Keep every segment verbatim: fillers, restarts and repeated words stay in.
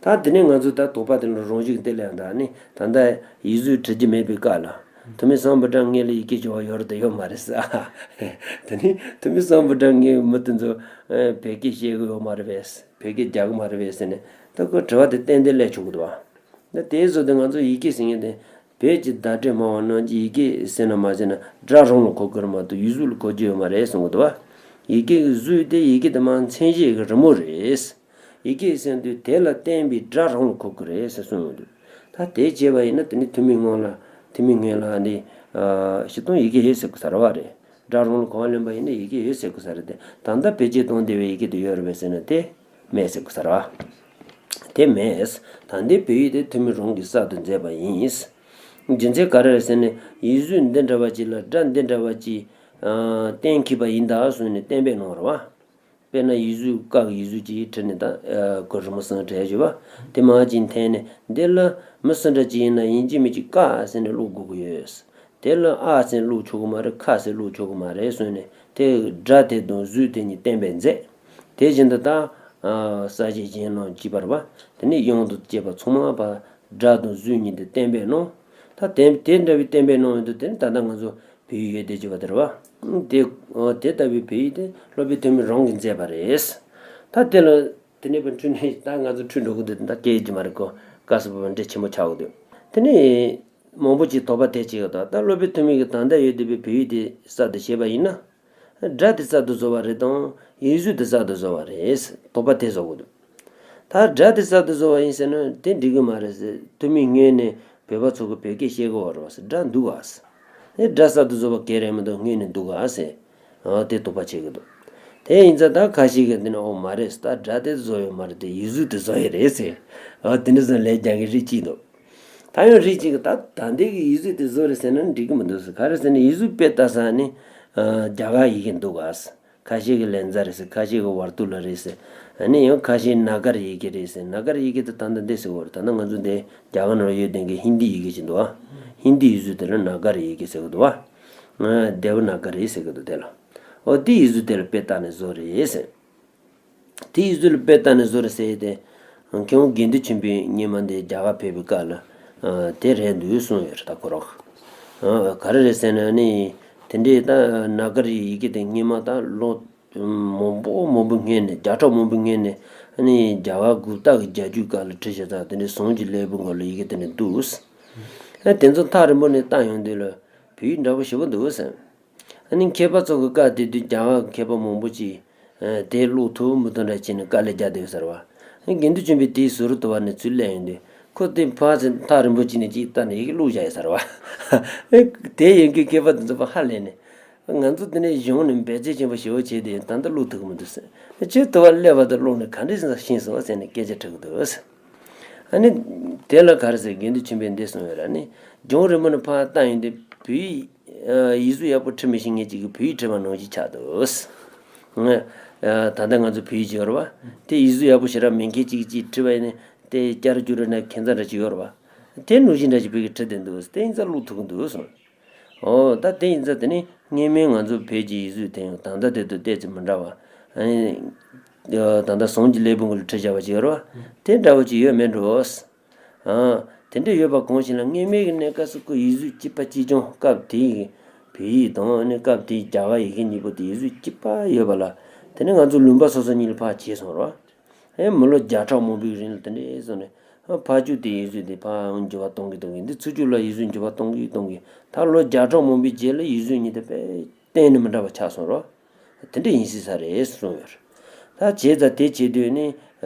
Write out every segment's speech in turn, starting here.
ད་དེ་ནས་ང་ཚོ་ད་དོགས་པ་དེ་ལ་རང་བཞིན་གཏན་ལ་ད་ནི་ད་ལྟ་ཡིག་གཟུགས་བྲི་རྒྱུ་མེད་པའི་སྐབས་ལ། ཐུ་མི་སམ་བུ་ཊ་སྔོན་ལ་ཡི་གེ་སྦྱོར་བ་ཡོད་རེད་དང་ཡོད་མ་རེད་ཟེར། དེ་ནི་ཐུ་མི་སམ་བུ་ཊ་སྔོན་མི་དེ་ཚོ་བོད་སྐད་ཤེས་ཀྱི་ཡོད་མ་རེད་པས། བོད་སྐད་རྒྱག་གི་མ་རེད་པས་ཟེར་ནས་ད་ཁོས་དྲི་བ་དེ་ཏན་ཏན་སླེབས་ཆོག་གི་འདུག་བ། ད་དེའི་བཟོ་དེ་ང་ཚོ་ཡི་གེ་ཟེར་མཁན་དེ་བོད་ཀྱི་བརྡ་སྤྲོད་སྨྲ་བ་རྣམས་ཀྱིས་ཡི་གེ་ཟེར་ན་མ་ཟེར་ན་སྒྲ་རང་ལ་གོ་དགོས་རེད་མ་གཏོགས་ཡིག་གཟུགས་ལ་གོ་རྒྱུ་ཡོད་མ་རེད་གསུང་གི་འདུག་བ། ཡི་གེ་གི་གཟུགས་དེ་ཡི་གེ་དེ་མ་མཚན་གཞི་གི་རི་མོ་རེད། ཡི་གེ་ཟེར་དུས་དེ་ལ་བརྟེན་པའི་སྒྲ་རང་ལ་གོ་དགོས་རེད་ཟེར་གསུངས་ཡོང་དུས། ད་དེ་བྱས་པ་ཡིན་ན་དེ་ནི་ཐུ་མི་སྔོན་ལ་ཐུ་མི་སྔོན་ལ་ནི་སྤྱིར་བཏང་ཡི་གེ་ཡོད་ཟེར་དགོས་ས་རེད་བ་རེད། སྒྲ་རང་ལ་གོ་བ་ལེན་པ་ཡིན་ན་ཡི་གེ་ཡོད་ཟེར་དགོས་ས་རེད་དེ། ད་ལྟ་བེད་སྤྱོད་གཏོང་བདེ་བའི་ཡི་གེ་དེ་ཡོད་རེད་པས་ཟེར་ན་དེ་མེད་ཟེར་དགོས་ས་རེད་བ། དེ་མེད། ད་ལྟའི་བོད་ཡིག་དེ་ཐུ་མི་རང་གིས་གསར་དུ་མཛད་པ་ཡིན། རྒྱུ་མཚན་ག་རེ་རེད་ཟེར་ན་ཡིག་གཟུགས་འདི་འདྲ་བ་ཅིག་ལ་སྒྲ་འདི་འདྲ་བ་ཅིག་གཏན་འཁེལ་བ་ཡིན་ད་གསུངས་ནས་གཏན་འབེབས་གནང་བ་རེད་བ། དཔེར་ན་ཡིག་གཟུགས་ཀ་གི་ཡིག་གཟུགས་ཅིག་བྲིས་ནས་ད་ཁོ་རི་མོ་གསུམ་བྲིས་བྱས་པ། དེ་མར་ཅིག་འཐེན་ནས་འདི་ལ་མི་སུ་འདྲ་ཅིག་ཡིན་ན་ཡིན་གཅིག་མིན་གཅིག་ཀ་ཟེར་ནས་ཀློག་དགོས་ཀྱི་ཡོད། དེ་ལ་ཨ་ཟེར་ནས་ཀློག་ཆོག་གི་མ་རེད། ཁ་ཟེར་ཀློག་ཆོག་གི་མ་རེད་གསུངས་ནས་དེ་སྒྲ་དེ་དང་གཟུགས་དེ་གཉིས་གཏན་འབེབས་མཛད། དེ་བཞིན་དུ་ད་ས་གཞི་གཞན་རྣམས་ཀྱི་བར་བ་དེ་ནས་དབྱངས་དང་བཅས་པ་ཚང་མ་བར་སྒྲ་དང་གཟུགས་གཉིས་དེ་གཏན་འབེབས་གནང་། ད་དེ་དེ་འདྲ་བའི་གཏན་འབེབས་གནང་ཡོང་དུས་དེ་ནི་ད་ལྟ་ང་ཚོ་བོད་ཡིག་ཡོད་བསྡད་ཀྱི་བ་དེ་རེད་བ། དེ་དེ་ལྟ་བུའི་བོད་ཡིག་དེ་སློབ་དཔོན་ཐོན་མི་རང་གིས་མཛད་པ་རེད། ད་དེ་ལ་དེ་ནས་ཕར་འཁྲུལ་ནས་ད་ང་ཚོ་འཁྲུལ་འགྲོ་གི་འདུག་ད་སྐད་ཡིག་ཅིག་མ་རེད་ཁོ། སྐབས་སུ་བབ་པ་འདྲ་ཆེན་པོ་ཆགས་ཀྱི་འདུག་དེ་ནས་མང་པོ་ཅིག་དོགས་པ་དེ་བྱེད་ཀྱི་འདུག་ད་སློབ་དཔོན་ཐོན་མི་གིས་ད་ལྟ་ཡོད་བསྡད་པའི་བོད་ཡིག་དེ་གསར་དུ་བྱས་པ་ཡིན་ན། སྒྲ་དེ་གསར་དུ་བཟོ་བ་རེད་དང་ཡིག་གཟུགས་དེ་གསར་དུ་བཟོ་བ་རེད། དོགས་པ་དེ་བཟོ་དགོས་འདུག་ད་སྒྲ་དེ་གསར་དུ་བཟོ་བ་ཡིན་ཟེར་ན་དེ་འགྲིག་གི་མ་རེད་ཟེར། ཐུ་མི་སྔོན་ནས་བོད་པ་ཚོ་གི་བོད་སྐད་ཤེས་གི་བ་རེད་བ་ཟེར། སྒྲ་འདུག་ག་ཟེར། དེ་སྒྲ་གསར་དུ་བཟོ་བ་ག་རེ་མི་འདུག་སྔོན་ནས་འདུག་ག་ཟེར། ཨ་དེ་དོགས་པ་བྱེད་གི་འདུག་དེ་ཡིན་ཙང་ད་ཁ་ཤས་ཀྱིས་འདི་ནི་ཨོ་མ་རེད་ཟེར། ད་སྒྲ་དེ་བཟོ་ཡོད་མ་རེད་དེ་ཡིག་གཟུགས་དེ་བཟོ་ཡི་རེད་ཟེར། ཨ་དེ་འདྲ་ཟེར་ལན་རྒྱག་མཁན་རིགས་གཅིག་འདུག་ད་ཡང་རིགས་གཅིག་གིས་ད་ད་ལྟའི་གི་ཡིག་གཟུགས་དེ་བཟོ་རེད་ཟེར་ན་འགྲིག་གི་མི་འདུག་ཟེར། ག་རེ་ཟེར་ན་ཡིག་གཟུགས་དཔེ་ལྟ་ས་ནི་རྒྱ་གར་ཡི་གེ་འདུག་ག་ཟེར། ཁ་ཤས་ཀྱིས་ལན་ཛ་རེད་ཟེར། ཁ་ཤས་ཀྱིས་ཝར་ཏུ་ལ་རེད་ཟེར། ཨ་ནི་ཡང་ཁ་ཤས་ནཱ་གར་ཡི་གེ་རེད་ཟེར། ནཱ་གར་ཡི་གེ་དེ་ད་ལྟ་འདི་ཟེར་བ་རེད། ད་ལྟ་ང་ཚོ་འདི་རྒྱ་གར་ནང་ཡོད་བསྡད་མཁན་ཧིན་དི་ཡི་གེ་ཅིག་འདུག་ཨ། ཧིན་དི་ཡིག་གཟུགས་དེ་ལ་ནཱ་གར་ཡི་གེ་ཟེར་གི་འདུག་ཨ། དེ་བ་ནཱ་གར་ཡི་ཟེར་གི་འདུག་དེ་ལ། ཨོ་དེ་ཡིག་གཟུགས་དེ་ལ་དཔེ་ལྟ་ནས་བཟོ་རེད་ཟེར། དེ་ཡིག་གཟུགས་ལ་དཔེ་ལྟ་ནས་བཟོ་རེད་ཟེར་ཏེ། མཁས་དབང་དགེ་འདུན་ཆོས་འཕེལ་སྔོན་མ་འདི་རྒྱ་གར་ཕེབས་པའི་སྐབས་ལ། དེ་རེད་འདུག་གསུངས་ཡོད་རེད་ད་ཁོ་རང་། ག་རེ་རེད་ཟེར་ན་ནི། དེ་འདྲའི་ད་ནཱ་གར་ཡི་གེ་དེ་སྔོན་མ་ད་ལོ་མང་པོ་མང་པོ་སྔོན་ནས་བརྒྱ་ཕྲག་མང་པོ་སྔོན་ནས་ནི་རྒྱ་གར་གུཔྟ་གི་རྒྱལ་རྒྱུད་སྐབས་ལ་བྲིས་བཞག་ད་དེ་འདྲའི་ཟངས་ཀྱི་ཀླད་པའི་སྒང་ལ་ཡི་གེ་དེ་འདྲ་འདུག་དེ་ཚོ་ཐག་རིང་པོ་ནས་བལྟ་ཡོང་དུས་ལ་བོད་ཡིག་འདྲ་པོ་ཞེ་པོ་འདུག་ཟེར། ཨ་ནི་མཁས་པ་ཚོ་གི་བཀའ་དེ་དུས་རྒྱ་གར་མཁས་པ་མང་པོ་ཅིག་ཨ་དེ་ཀློག་ཐུབ་མི་ཐུབ་འདྲ་བྱས་ནས་དཀའ་ལས་རྒྱག་བསྡད་ཡོད་ས་རེད་བ། ཨ་དགེ་འདུན་ཆོས་འཕེལ་དེའི་ཟུར་དུ་བ་ནས་ཚུར་སླེབས་ཡོང་དུས་ཁོ་དེ་ཕར་ཚུར་ཐག་རིང་པོ་ཅིག་ནས་ཅིག་ལྟ་ནས་ཡི་གེ་ཀློག་བཞག་ཡོད་ས་རེད་བ། ཨ་དེ་ཡིན་གྱི་མཁས་པ་དེ་ཚོ་ཕར་ཧ་ལས་ནས་ང་ཚོ་དེ་ནས་གཞུང་ནས་འབད་བརྩོན་ཆེན་པོ་ཞེ་པོ་བྱས་ཏེ་ད་ལྟ་ཀློག་ཐུབ་ཀྱི་མི་འདུག་ཟེར། ཨ་ཁྱོད་དུ་བ་སླེབས་པ་དང་ཀློག་ནས་ག་འདྲས་ཤེས་སོང་ཟེར་ནས་སྐད་ཆ་དྲི་གི་འདུག་ཟེར། ཨ་ནི། དེ་ལ་ག་རེ་ཟེར་དགེ་འདུན་ཆོས་འཕེལ་འདི་གསུངས་ཡོད་ར་ནི། གཞུང་རིང་པོ་ནས་ཕར་བལྟ་ཡོང་དུས་བོད་ཡིག་ཡིག་གཟུགས་ཡག་པོ་འབྲི་མི་ཤེས་མཁན་ཅིག་གིས་བོད་ཡིག་བྲིས་པ་ནང་བཞིན་ཆགས་འདུག་ང་། ད་ལྟ་ང་ཚོ་བོད་ཡིག་ཅིག་ཡོད་རེད་བ། དེ་ཡིག་གཟུགས་ཡག་པོ་ཞེ་དྲག་མེད་མཁན་ཅིག་གིས་བྲིས་པ་ཡིན་ན་དེ་བསྐྱར་བཅོས་རེད་ན་ཁྱད་མཚར་འདྲ་ཅིག་ཡོད་རེད་བ། དེ་ནང་བཞིན་འདྲ་ཅིག་བོད་ཡིག་བྲིས་བསྡད་འདུག་དེ་ཡིན་ཙང་ཀློག་ཐུབ་ཀྱི་འདུག་གསུངས། ཨོ་ད་དེ་ཡིན་ཙང་དེ་ནི་སྔོན་མའི་ང་ཚོ་བོད་ཀྱི་ཡིག་གཟུགས་དེ་ཡང་ད་ལྟ་དེ་དང་ཏོག་ཙམ་མི་འདྲ་བ། ཨ་ནི། ད་ལྟ་ཟངས་ཀྱི་ཀླད་པའི་སྒང་ལ་བྲིས་བཞག་པ་ཅིག་ཡོད་རེད་བ། དེ་འདྲ་བ་ཅིག་ཡོད་མེད་འགྲོ། ཨ། དེ་འདྲ་ཡོད་པ་གང་ཞིག་ལ་སྔོན་མའི་གི་གནས་སྐབས་སུ་ཁོ་ཡིག་གཟུགས་གཅིག་པ་གཅིག་རྐྱང་སྐབས་དེའི་བོད་ཡིག་དང་ཨ་ནི་སྐབས་དེའི་རྒྱ་གར་ཡི་གེ་གཉིས་པོ་དེ་ཡིག་གཟུགས་གཅིག་པ་ཡོད་པ་ལ། དེ་ནས་ང་ཚོ་ལུང་པ་སོ་སོ་གཉིས་ལ་ཕར་བྱས་སོང་རེད་བ། ཨེ་མི་ལོ་བརྒྱ་ཕྲག་མང་པོའི་རིང་ལ་དེ་འདྲའི་བཟོ་ནས་ཕར་ཚུར་དེ་ཡིག་གཟུགས་དེ་ཕར་འགྱུར་བ་གཏོང་གི་གཏོང་གི་འདི་ཚུར་ཚུར་ལ་ཡིག་གཟུགས་འགྱུར་བ་གཏོང་གི་གཏོང་གི་ད་ལོ་བརྒྱ་ཕྲག་མང་པོའི་རྗེས་ལ་ཡིག་གཟུགས་གཉིས་དེ་དཔེ་གཏན་ནས་མི་འདྲ་བ་ཆགས་སོང་རེད་བ། དེ་འདྲ་ཡིན་སྲིད་ས་རེད་གསུངས་ཡོད་རེད། ད་བྱས་ཙང་དེ་བྱེད་དུས་ནི་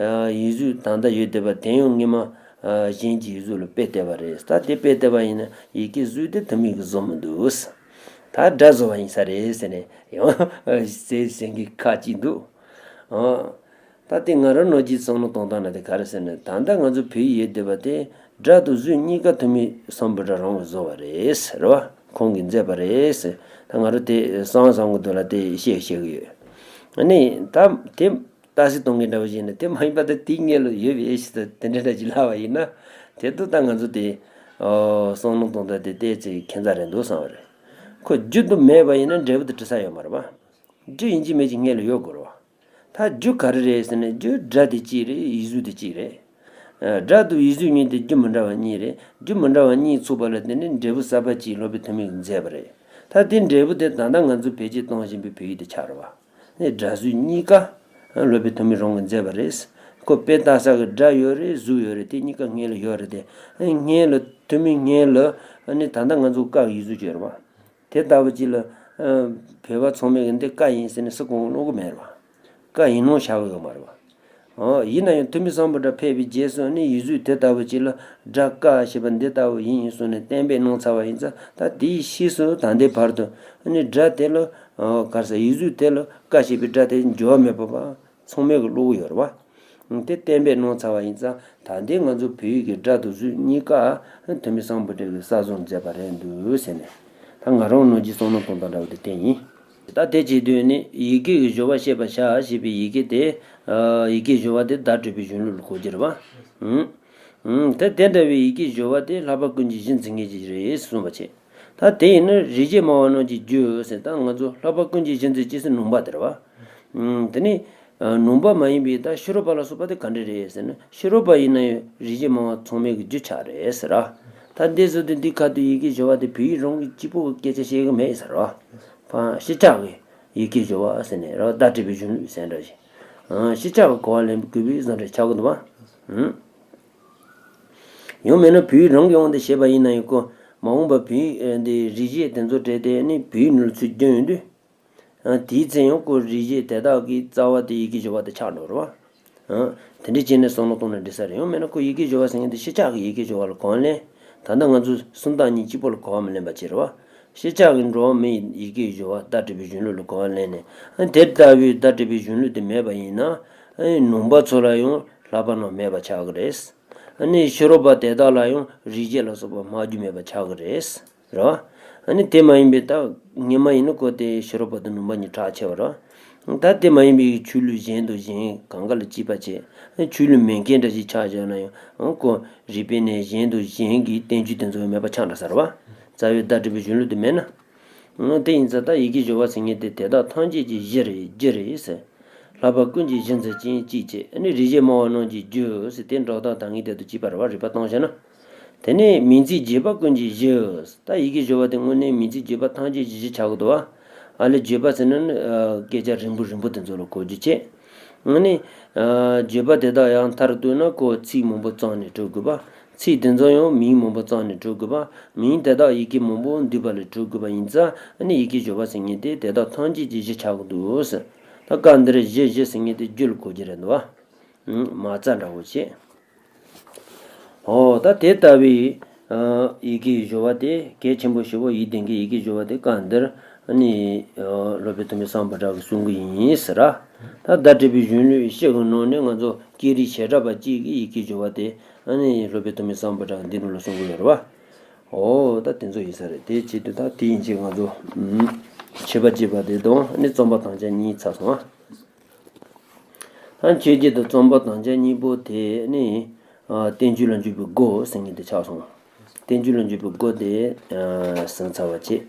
ཡིག་གཟུགས་ད་ལྟ་ཡོད་བསྡད་པ་དེ་ཡང་སྔོན་མ་གཞན་གྱི་ཡིག་གཟུགས་ལ་དཔེ་བལྟས་པ་རེད། ད་དེ་དཔེ་བལྟས་པ་ཡིན་ན་ཡི་གེ་གཟུགས་དེ་ཐུ་མི་གིས་བཟོ་མི་འདུག་ད་སྒྲ་བཟོ་བ་ཡིན་ས་རེད་ཟེར་ནས་ཡང་ཟེར་ཟེར་མཁན་ཁ་ཅིག་འདུག་ཨང་། ད་ལྟའི་ང་རང་ནོར་གྱི་བསམ་བློ་གཏོང་སྟངས་ན་དེ་ག་རེ་ཟེར་ན་ད་ལྟ་ང་ཚོ་བོད་ཡིག་ཡོད་བསྡད་པ་དེ་སྒྲ་དང་གཟུགས་གཉིས་ཀ་ཐུ་མི་སམ་བྷོ་ཊ་རང་གིས་བཟོས་པ་རེད་ཟེར་བ། ཁོང་གིས་མཛད་པ་རེད་ཟེར། ད་ང་རང་དེ་བསམ་བསམ་གི་འདུག་ལ་དེ་བཤད་བཤད་གི་ཡོད། ཨ་ནི་ད་དེ་ལྟ་ཞིབ་གཏོང་གི་འདྲ་བ་ཞིག་ཡིན་ན་དེ་མ་ཡིན་པ་ད་དེའི་སྔོན་ལ་ཡོད་པའི་ཞིག་ད་དེ་འདྲ་འདྲ་ཅིག་ལབ་པ་ཡིན་ན་དེ་དུས་ད་ང་ཚོ་དེ་བསམ་བློ་གཏོང་སྟངས་དེ་ཏོག་ཙམ་ཁྱད་མཚར་རེད་འདུག་བསམ་པ་རེད། ཁོ་རྒྱུ་དེ་མེད་པ་ཡིན་ན་འབྲས་བུ་དེ་འབྲི་ས་ཡོད་མ་རེད་པ། རྒྱུ་ཡིན་གཅིག་མིན་གཅིག་སྔོན་ལ་ཡོད་དགོས་རེད་བ། ད་རྒྱུ་ག་རེ་རེད་ཟེར་ན་རྒྱུ་སྒྲ་དེ་གཅིག་རེད། ཡིག་གཟུགས་དེ་གཅིག་རེད། སྒྲ་དང་ཡིག་གཟུགས་གཉིས་དེ་རྒྱུ་མི་འདྲ་བ་གཉིས་རེད། རྒྱུ་མི་འདྲ་བ་གཉིས་ཚུགས་པ་ལ་བརྟེན་ནས་འབྲས་བུ་གསར་པ་གཅིག་སློབ་དཔོན་ཐོན་མིས་མཛད་པ་རེད། ད་དེ་འབྲས་བུ་དེ་ད་ལྟ་ང་ཚོ་བེད་སྤྱོད་གཏོང་བཞིན་པའི་བོད་ཡིག་དེ་ཆགས་རེད་བ། ནི་སྒྲ་གཟུགས་གཉིས་ཀ་སློབ་དཔོན་ཐོན་མི་རང་གིས་མཛད་པ་རེད། ཁོ་དཔེ་ལྟ་ས་གི་སྒྲ་ཡོད་རེད། གཟུགས་ཡོད་རེད། དེ་གཉིས་ཀ་སྔོན་ལ་ཡོད་རེད་དེ། སྔོན་ལ་ཐོན་མི་སྔོན་ལ་ནི་ད་ལྟ་ང་ཚོ་ཀ་གི་ཡིག་གཟུགས་ཅིག་ཡོད་རེད་བ། དེ་ལྟ་བུ་ཅིག་ལ་བོད་པ་ཚང་མས་གི་འདི་ཀ་ཡིན་ཟེར་ནས་སུ་གང་བློ་གི་མེད་རེད་བ། ཀ་ཡིན་ནོ་བྱ་གི་ཡོད་མ་རེད་བ། ཨོ། ཡིན་ན་ཡང་ཐོན་མི་སམ་བྷོ་ཊ་ཕེབས་པའི་རྗེས་སུ་ནི་ཡིག་གཟུགས་དེ་ལྟ་བུ་ཅིག་ལ་སྒྲ་ཀ་ཞེས་པ་འདི་ལྟ་བུ་ཡིན་ཡིན་གསུངས་ནས་གཏན་འབེབས་གནང་ཚར་བ་ཡིན་ཙང་། ད་དེའི་ཕྱིས་སུ་ད་ལྟའི་བར་དུ་ནི་སྒྲ་དེ་ལ་ཨོ་ག་རེ་ཟེར། ཡིག་གཟུགས་དེ་ལ་ཀ་ཞེས་པའི་སྒྲ་དེ་འགྱུར་བ་མེད་པ་བ་ཚང་མས་གི་བློ་གི་ཡོད་རེད་བ། དེ་གཏན་འབེབས་གནང་ཚར་བ་ཡིན་ཙང་། ད་ལྟའི་ང་ཚོ་བོད་ཡིག་གི་སྒྲ་དང་གཟུགས་གཉིས་ཀ་ཐོན་མི་སམ་བྷོ་ཊ་གིས་གསར་བཟོ་མཛད་པ་རེད་འདུག་ཟེར་ནས། ད་ང་རང་ནང་གི་བསམ་བློ་གཏོང་སྟངས་འདྲ་བོ་དེ་དེ་ཡིན། ད་དེ་བྱེད་དུས་ནི་ཡི་གེ་གི་སྦྱོར་བ་བཤད་པར་བྱ་ཞེས་པའི་ཡི་གེ་དེ། ཡི་གེ་སྦྱོར་བ་དེ་བརྡ་སྤྲོད་པའི་གཞུང་ལུགས་ལ་གོ་རྒྱུ་རེད་བ། ཨུམ། ཨུམ། དེ་དེ་འདྲ་བའི་ཡི་གེ་སྦྱོར་བ་དེ་ལྷག་པ་ཀུན་གྱི་གཞི་འཛིན་མཁན་ཅིག་རེད་གསུངས་པ་བྱས། ད་དེ་ཡིན་ན་རིགས་བྱེད་སྨྲ་བ་རྣམས་ཀྱི་རྒྱུ་ཟེར། ད་ང་ཚོ་ལྷག་པ་ཀུན་གྱི་གཞི་འཛིན་ཅེས་ཟེར་ནུས་པ་དེ་རེད་བ། ཨུམ། དེ་ནི་ནུས་པ་མ་ཡིན་པའི་ད་ཕྱི་རོལ་པ་ལ་སོགས་པ་དེ་ག་འདྲ་རེད་ཟེར་ན། ཕྱི་རོལ་པ་ཡིན་ན་ཡང་རིགས་བྱེད་སྨྲ་བ་ཚང་མའི་གི་རྒྱུ་ཆགས་རེད་ཟེར་ར། ད་འདི་བཟོ་དུས་འདི་ཁ་ཐུག་ཡི་གེ་སྦྱོར་བ་དེ་བོད་ཡིག་རང་གི་གཅིག་པོ་གི་སྐད་ཆ་བཤད་གི་མེད་ཟེར་ར། ཕ་ཕྱི་ཆགས་ཀྱི་ཡི་གེ་སྦྱོར་བ་ཟེར་ནས་ར། བརྡ་སྤྲོད་པའི་གཞུང་ལུགས་ཟེར་འདྲ་ཞིག་ཕྱི་ཆགས་ཀྱི་གོ་བ་ལེན་དགོས་པའི་བཟོ་འདྲ་ཆགས་ཀྱི་འདུག་བ། ཨུམ། ཡང་མིན་ན་བོད་ཡིག་རང་གི་དབང་དུ་བྱས་པ་ཡིན་ན་ཡང་། ཁོ་མ་འོངས་པ་བོད་ཡིག་འདི་རིགས་བྱེད་དེ་ཚོ་སྤྲད་དེ་ནི་བོད་ཡིག་ནང་ཚུད་རྒྱུ་ཡོང་དུས། ཨ། དེའི་ཚེ་ཡང་ཁོ་རིགས་བྱེད་དེ་དག་གི་རྩ་བ་དེ་ཡི་གེ་སྦྱོར་བ་དེ་ཆགས་འགྲོ་རེད་བ། ཨ། དེ་འདྲ་བྱས་ནས་བསམ་བློ་གཏོང་ན་འགྲིག་ས་རེད། ཡང་མིན་ན་ཁོ་ཡི་གེ་སྦྱོར་བ་ཟེར་མཁན་དེ་ཕྱི་ཆགས་ཀྱི་ཡི་གེ་སྦྱོར་བ་ལ་གོ་བ་ལེན། ད་ལྟ་ང་ཚོ་སུམ་རྟགས་གཉིས་གཅིག་པོ་ལ་གོ་བ་མི་ལེན་པ་བྱེད་རེད་བ། ཕྱི་ཆགས་ཀྱི་འགྲོ་བ་མིའི་ཡི་གེ་སྦྱོར་བ་བརྡ་སྤྲོད་པའི་གཞུང་ལུགས་ལ་གོ་བ་ལེན་ནས། ཨ། དེ་ལྟ་བུའི་བརྡ་སྤྲོད་པའི་གཞུང་ལུགས་དེ་མེད་པ་ཡིན་ན། ཨ། ནུས་པ་ཚོ་ལ་ཡང་ལྷག་པ་རྣམས་མེད་པ་ཆགས་ཀྱི་རེད། ཨ་ནི་ཕྱི་རོལ་པ་དེ་དག་ལ་ཡང་རིགས་བྱེད་ལ་སོགས་པ་སྨྲ་རྒྱུ་མེད་པ་ཆགས་ཀྱི་རེད། རེད་བ། ཨ་ནི་དེ་མ་ཡིན་པའི་ད་ངེས་མ་ཡིན་ན་ཁོ་དེ་ཕྱི་རོལ་པ་དང་ནུས་པ་གཉིས་ཁྲག་ཆེ་བ་རེད་བ། ད་དེ་མ་ཡིན་པའི་ཆོས་ལུགས་གཞན་དང་གཞན་གང་ག་ལ་གཅིག་པ་བྱས། ཆོས་ལུགས་མེད་མཁན་འདྲ་ཞིག་ཆགས་བཞག་ན་ཡང་ཁོ་རིག་པའི་གནས་གཞན་དང་གཞན་གྱི་བསྟན་བཅོས་དེ་ཚོ་མེད་པ་ཆགས་འདྲ་ས་རེད་བ། རྩ་བའི་བརྡ་སྤྲོད་པའི་གཞུང་ལུགས་དེ་མེད་ན། དེ་ཡིན་ཙང་ད་ཡི་གེ་སྦྱོར་བ་ཟེར་མཁན་དེ་དེ་དག་ཐམས་ཅད་ཀྱི་གཞི་རེད། རྒྱུ་རེད་ཟེར། ལྷག་པ་ཀུན་གྱི་གཞི་འཛིན་ཅན་གཅིག་བྱས། ཨ་ནི་རིགས་བྱེད་སྨྲ་བ་རྣམས་ཀྱི་རྒྱུ་ཟེར། དེ་འགྲོ་སྟངས་ད་ངས་དེ་དང་གཅིག་པ་རེད་བ། རིགས་པ་སྟོང་བཤད་ན། དེ་ནས་མིང་ཚིག་བརྗོད་པ་ཀུན་གྱི་གཞི། ད་ཡི་གེ་སྦྱོར་བ་དེ་དངོས་གནས་མིང་ཚིག་བརྗོད་པ་ཐམས་ཅད་ཀྱི་གཞི་ཆགས་ཀྱི་འདུག་བ། ཨ་ལས་བརྗོད་པ་ཟེར་ན་ནི་སྐད་ཆ་རིང་པོ་རིང་པོ་དེ་ཚོ་ལ་གོ་རྒྱུ་བྱས། ཨ་ནི་བརྗོད་པ་དེ་དག་ཡང་མཐར་གཏུགས་ན་ཁོ་ཚིག་མང་པོ་བརྩམས་ནས་འགྲོ་དགོས་པ། ཚིག་དེ་ཚོ་ཡང་མིང་མང་པོ་བརྩམས་ནས་འགྲོ་དགོས་པ། མིང་དེ་དག་ཡི་གེ་མང་པོ་འདུས་པ་ལས་གྲུབ་དགོས་པ་ཡིན་ཙང་། ཨ་ནི་ཡི་གེ་སྦྱོར་བ་ཟེར་མཁན་དེ་དེ་དག་ཐམས་ཅད་ཀྱི་གཞི་ཆགས་ཀྱི་འདུག་ཟེར། ད་སྐབས་འདིར་གཞི་གཞི་ཟེར་མཁན་དེ་རྒྱུ་ལ་གོ་རྒྱུ་རེད་འདུག་བ། མ་རྩ་འདྲ་བོ་བྱས། ཨོ། ད་དེ་ལྟ་བུའི་ཡི་གེ་སྦྱོར་བ་དེ་གལ་ཆེན་པོ་ཞེ་པོ་ཡིན། དེང་གི་ཡི་གེ་སྦྱོར་བ་དེ་སྐབས་འདིར་ཨ་ནི་སློབ་དཔོན་ཐོན་མི་སམ་བྷོ་ཊ་གིས་གསུང་གི་ཡིན་ཟེར་ར། ད་བརྡ་སྤྲོད་པའི་གཞུང་ལུགས་བཞི་གི་ནང་ནས་ང་ཚོ་སྐད་རིགས་བྱེ་བྲག་པ་གཅིག་གི་ཡི་གེ་སྦྱོར་བ་དེ་ཨ་ནི་སློབ་དཔོན་ཐོན་མི་སམ་བྷོ་ཊ་གིས་འདི་ནང་ལ་གསུང་གི་ཡོད་རེད་བ། ཨོ། ད་དེ་ཚོ་ཡིན་ས་རེད། དེ་བྱེད་དུས་ད་དེ་ཡིན་ཕྱིར་ང་ཚོ་མཆོད་པ་བརྗོད་པ་དེ་དང་ཨ་ནི་རྩོམ་པ་དམ་བཅའ་གཉིས་ཚར་སོང་ཨ། ད་མཆོད་བརྗོད་དང་རྩོམ་པ་དམ་བཅའ་གཉིས་པོ་དེ་ནི་བསྟན་བཅོས་ལ་འཇུག་པའི་སྒོ་ཟེར་མཁན་དེ་ཆགས་སོང་། བསྟན་བཅོས་ལ་འཇུག་པའི་སྒོ་དེ་ཟིན་ཚར་བ་བྱས།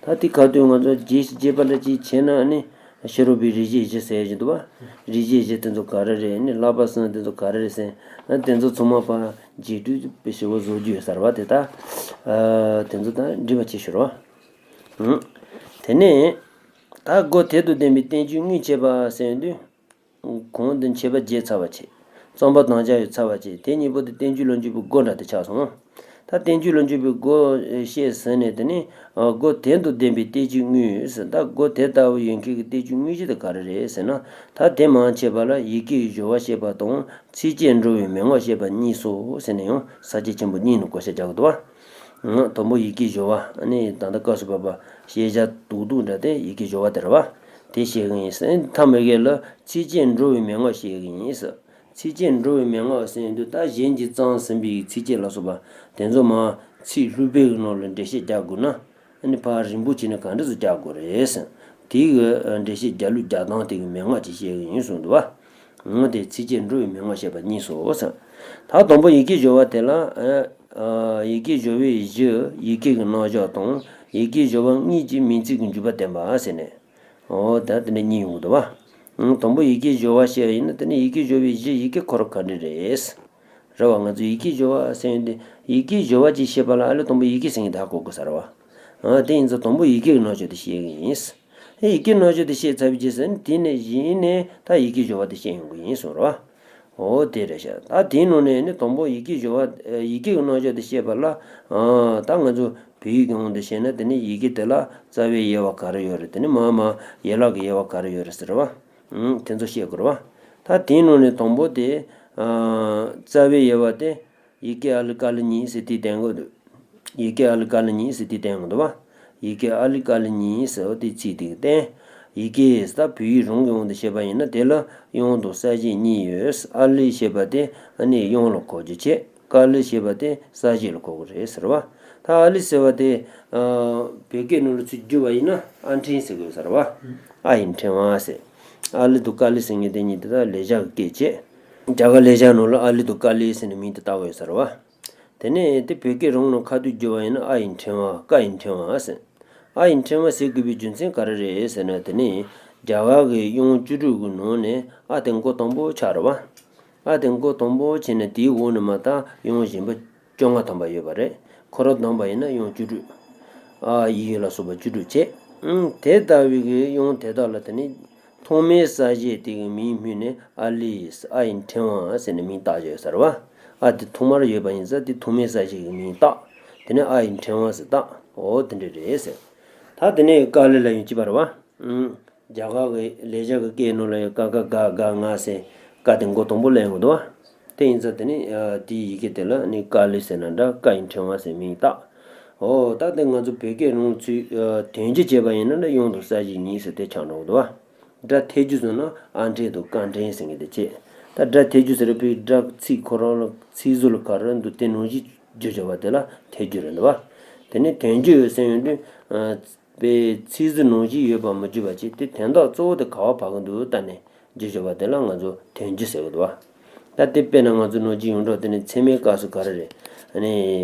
ད་དེ་ཁ་ཐུག་ང་ཚོ་རྗེས་སུ་རྗེས་པ་འདྲ་ཅིག་བྱས་ན་ནི་ཕྱི་རོལ་པའི་རིགས་བྱེད་བཞི་ཟེར་བཞིན་འདུག་བ། རིགས་བྱེད་བཞི་དེ་ཚོ་ག་རེ་རེད། ནི་ལྷག་པ་གསུམ་དེ་ཚོ་ག་རེ་རེད་ཟེར། དེ་ཚོ་ཚང་མ་ཕར་རྗེས་སྒྲུབ་པའི་ཞེ་པོ་བཟོ་རྒྱུ་ཡོད་ས་རེད་བ། དེ་ད་དེ་ཚོ་ད་འགྲིག་པ་བྱེད་ཤོག་ར། དེ་ནས་ད་སྒོ་དེ་དང་ལྡན་པའི་བསྟན་བཅོས་དངོས་བྱས་པ་ཟེར་དུས། གོང་དུ་མཆོད་པ་བརྗོད་ཚར་བ་བྱས། རྩོམ་པ་དམ་བཅའ་ཡང་ཚར་བ་བྱས། དེ་གཉིས་པོ་དེ་བསྟན་བཅོས་ལ་འཇུག་པའི་སྒོ་འདྲ་དེ་ཆགས་སོང་། ད་བསྟན་བཅོས་ལ་འཇུག་པའི་སྒོ་བཤད་ཟིན་ནས། དེ་ནས་སྒོ་དེ་དང་ལྡན་པའི་བསྟན་བཅོས་དངོས་ཟེར། ད་སྒོ་དེ་ལྟ་བུ་ཡོད་མཁན་གྱི་བསྟན་བཅོས་དངོས་གཞི་དེ་ག་རེ་རེད་ཟེར་ན། ད་དེ་མ་མཆོད་པ་ལ་ཡི་གེའི་སྦྱོར་བ་བཤད་པ་དང་ཚིགས་བཅད་འགྲོ་བའི་མན་ངག་བཤད་པ་གཉིས་སོ་ཟེར་ནས་ཡང་ས་བཅད་ཆེན་པོ་གཉིས་ནས་བགོ་བཤའ་རྒྱག་གི་འདུག་བ། དང་པོ་ཡི་གེ་སྦྱོར་བ། ཨ་ནི་ད་ལྟ་སྐབས་སུ་བབ་པ་ཤེས་བྱ་རྡོག་རྡོག་འདྲ་དེ་ཡི་གེ་སྦྱོར་བ་དེ་རེད་བ། དེ་བཤད་གི་ཡིན་ཟེར། མཐའ་མ་གི་ལ་ཚིགས་བཅད་འགྲོ་བའི་མན་ངག་བཤད་གི་ཡིན་ཟེར། ཚིགས་བཅད་འགྲོ་བའི་མན་ངག་ཟེར་དུས་ད་གཞན་གྱིས་བརྩམས་ཟིན་པའི་ཚིགས་བཅད་ལ་སོགས་པ་དེ་ཚོ་མར་ཚིག་ལྷུག་པོའི་ནང་ལ་འགྲེལ་བཤད་རྒྱག་དགོས་ན། ཨ་ནི་ཕར་རིང་པོ་བྱས་ནས་ག་འདྲ་ཞིག་རྒྱག་དགོས་རེད་ཟེར། དེའི་གི་འགྲེལ་བཤད་རྒྱག་ལུགས་རྒྱག་སྟངས་དེ་གི་མན་ངག་ཅིག་བཤད་གི་ཡིན་གསུངས་འདུག་བ། འོ་དེ་ཚིགས་བཅད་འགྲོ་བའི་མན་ངག་བཤད་པ་གཉིས་སོ་ཟེར། ད་དང་པོ་ཡི་གེ་སྦྱོར་བ་དེ་ལ། ཨ། ཡི་གེ་སྦྱོར་བའི་གཞི་ཡི་གེ་གི་རྣམ་གཞག་དང་། ཡི་གེ་སྦྱོར་བ་དངོས་ཀྱི་མིང་ཚིག་གི་འཇུག་པ་བསྟན་པ་ཟེར་ནས། འོ་ད་དེ་འདྲ་གཉིས་ཡོང་གི་འདུག་བ། དང་པོ་ཡི་གེ་སྦྱོར་བ་བཤད་ཡིན་ན། དེ་ནི་ཡི་གེ་སྦྱོར་བའི་གཞི་ཡི་གེ་ཁོ་རང་ག་འདྲ་རེད། རེད་བ། ང་ཚོ་ཡི་གེ་སྦྱོར་བ་ཟེར་ཡོང་དུས་ཡི་གེ་སྦྱོར་བ་ཅིག་ཤེས་པ་ལ་ཨ་ལས་དང་པོ་ཡི་གེ་ཟེར་མཁན་དེ་ཧ་གོ་དགོས་ས་རེད་བ། ཨ་དེ་ཡིན་ཙང་དང་པོ་ཡི་གེ་གི་རྣམ་གཞག་དེ་ཤེས་ཀྱི་ཡིན། ཡི་གེ་རྣམ་གཞག་དེ་ཤེས་ཚར་བའི་རྗེས་སུ་ནི་དེ་ནས་གཞི་ནས་ད་ཡི་གེ་སྦྱོར་བ་དེ་ཤེས་ཡོང་གི་ཡིན་གསུངས་རེད་བ། འོ་དེ་རེད་ཤག་ད་དེའི་ནང་ནས་ནི་དང་པོ་ཡི་གེ་སྦྱོར་བ་ཡི་གེ་གི་རྣམ་གཞག་དེ་ཤེས་པ་ལ་ཨ་ད་ང་ཚོ་བོད་ཡིག་གི་དབང་དུ་བྱས་ན་དེ་ནི་ཡི་གེ་དེ་ལ་རྩ་བའི་དབྱེ་བ་ག་རེ་ཡོད་རེད། དེ་ནི་མ་མ་ཡན་ལག་གི་དབྱེ་བ་ག་རེ་ཡོད་རེད་ཟེར་བ། ཨང་། དེ་ཚོ་ཤེས་དགོས་རེད་བ། ད་དེའི་ནང་ནས་དང་པོ་དེ་ཨ་རྩ་བའི་དབྱེ་བ་དེ་ཡི་གེ་ཨ་ལི་ཀ་ལི་གཉིས་ཟེར་དེ་བསྟན་དགོས་འདུག་ཡི་གེ་ཨ་ལི་ཀ་ལི་གཉིས་ཟེར་དེ་བསྟན་དགོས་འདུག་བ། ཡི་གེ་ཨ་ལི་ཀ་ལི་གཉིས་ཟེར་བ་དེ་ཚིག་དེ་བསྟན། ཡི་གེ་ཟེར་ད་བོད་ཡིག་རང་གི་དབང་དུ་བྱས་པ་ཡིན་ན་དེ་ལ་དབྱངས་དང་གསལ་བྱེད་གཉིས་ཡོད། ཨ་ལི་ཞེས་པ་དེ་ཨ་ནི་དབྱངས་ལ་གོ་རྒྱུ་བྱེད། ཀ་ལི་ཞེས་པ་དེ་གསལ་བྱེད་ལ་གོ་གི་རེད་ཟེར་བ། ད་ཨ་ལི་ཟེར་བ་དེ་ཨ་བོད་སྐད་ནང་ལ་ཚུར་བསྒྱུར་བ་ཡིན་ན་ཨ་འཕྲེང་ཟེར་དགོས་ས་རེད་བ། ཨ་ཡི་འཕྲེང་བ་ཟེར། ཨ་ལི་དང་ཀ་ལི་ཟེར་མཁན་དེ་གཉིས་དེ་དག་ལེགས་སྦྱར་གྱི་སྐད་བྱས། རྒྱ་གར་ལེགས་སྦྱར་ནང་ལ་ཨ་ལི་དང་ཀ་ལི་ཟེར་ནས་མིང་དེ་བཏགས་ཡོད་ས་རེད་བ། དེ་ནས་དེ་བོད་སྐད་རང་ལ་ཁ་ཐུག་བསྒྱུར་བ་ཡིན་ན་ཨ་ཡི་འཕྲེང་བ་ཀ་ཡི་འཕྲེང་བ་ཟེར། ཨ་ཡི་འཕྲེང་བ་ཟེར་དགོས་པའི་རྒྱུ་མཚན་ག་རེ་རེད་ཟེར་ན། དེ་ནི་རྒྱ་གར་གྱི་དབྱངས་བཅུ་དྲུག་གི་ནང་ནས་ཨ་དེ་མགོ་དང་པོ་ཆགས་རེད་བ། ཨ་དེ་མགོ་དང་པོ་བྱས་ནས་དེའི་འོག་ནས་མར་ད་དབྱངས་གཞན་པ་བཅོ་ལྔ་ཐམ་པ་ཡོད་པ་རེད། ཁོ་རང་བསྡོམས་པ་ཡིན་ན་དབྱངས་བཅུ་དྲུག་ཨ་ཡི་ལ་སོགས་པ་བཅུ་དྲུག་བྱས། ཨང་། དེ་ལྟ་བུའི་གི་དབྱངས་དེ་དག་ལ་དེ་ནི་ཐོག་མའི་གསལ་བྱེད་དེ་གི་མིང་སྨོས་ནས་ཨ་ལི་ཨ་ཡི་འཕྲེང་བ་ཟེར་ནས་མིང་བཏགས་ཡོད་ས་རེད་བ། ཨ་དེ་ཐོག་མར་ཡོད་པ་ཡིན་ཙང་དེ་ཐོག་མའི་གསལ་བྱེད་ཀྱི་མིང་བཏགས། དེ་ནས་ཨ་ཡི་འཕྲེང་བ་ཟེར་བཏགས། འོ་དེ་འདྲ་རེད་ཟེར། ད་དེ་ནས་ཀ་ལི་ལ་ཡང་གཅིག་པ་རེད་བ། ཨུམ། རྒྱ་གར་གྱི་ལེགས་སྦྱར་གྱི་སྐད་ནང་ལ་ཡང་ཀ་ཁ་ག་གྷ་ང་ཟེར་ཀ་དེ་མགོ་དང་པོ་ལེན་དགོས་འདུག་བ། དེ་ཡིན་ཙང་དེ་ནས་ཨ་དེའི་ཡི་གེ་དེ་ལ་ནི་ཀ་ལི་ཟེར་ན་འདྲ་ཀ་ཡི་འཕྲེང་བ་ཟེར་མིང་བཏགས། འོ་ད་དེ་ང་ཚོ་བོད་སྐད་རང་ཚུར་ཨ་དོན་བསྒྱུར་བྱས་པ་ཡིན་ན་འདྲ་དབྱངས་དང་གསལ་བྱེད་གཉིས་ཟེར་དེ་ཆགས་འགྲོ་གི་འདུག་བ། སྒྲ་ཐད་སྒྱུར་བཟོས་ན་ཨ་འཕྲེང་དང་ཀ་འཕྲེང་ཟེར་མཁན་དེ་བྱས། ད་སྒྲ་ཐད་སྒྱུར་ཟེར་བའི་སྒྲ་ཚིག་ཁོ་རང་ལ་ཚིག་ཟུར་ལ་ག་རེ་འདུག་དེ་ནང་བཞིན་བསྒྱུར་བྱ་བ་དེ་ལ་ཐད་སྒྱུར་རེད་འདུག་བ། དེ་ནས་དོན་བསྒྱུར་ཟེར་ཡོང་དུས་ཨ་པའི་ཚིག་ཟུར་ནང་བཞིན་ཡོད་པ་མི་བསྒྱུར་བ་བྱས་ཏེ་དོན་དག་གཙོ་བོ་དེ་ག་བ་བབས་ཀྱི་འདུག་བལྟས་ནས་བསྒྱུར་བྱ་བ་དེ་ལ་ང་ཚོ་དོན་བསྒྱུར་ཟེར་གྱི་འདུག་བ། ད་དེ་དཔེར་ན་ང་ཚོ་ནང་བཞིན་ཡོངས་གྲགས་དེ་ནི་ཚད་མའི་སྐབས་སུ་ག་རེ་རེད། ཨ་ནི་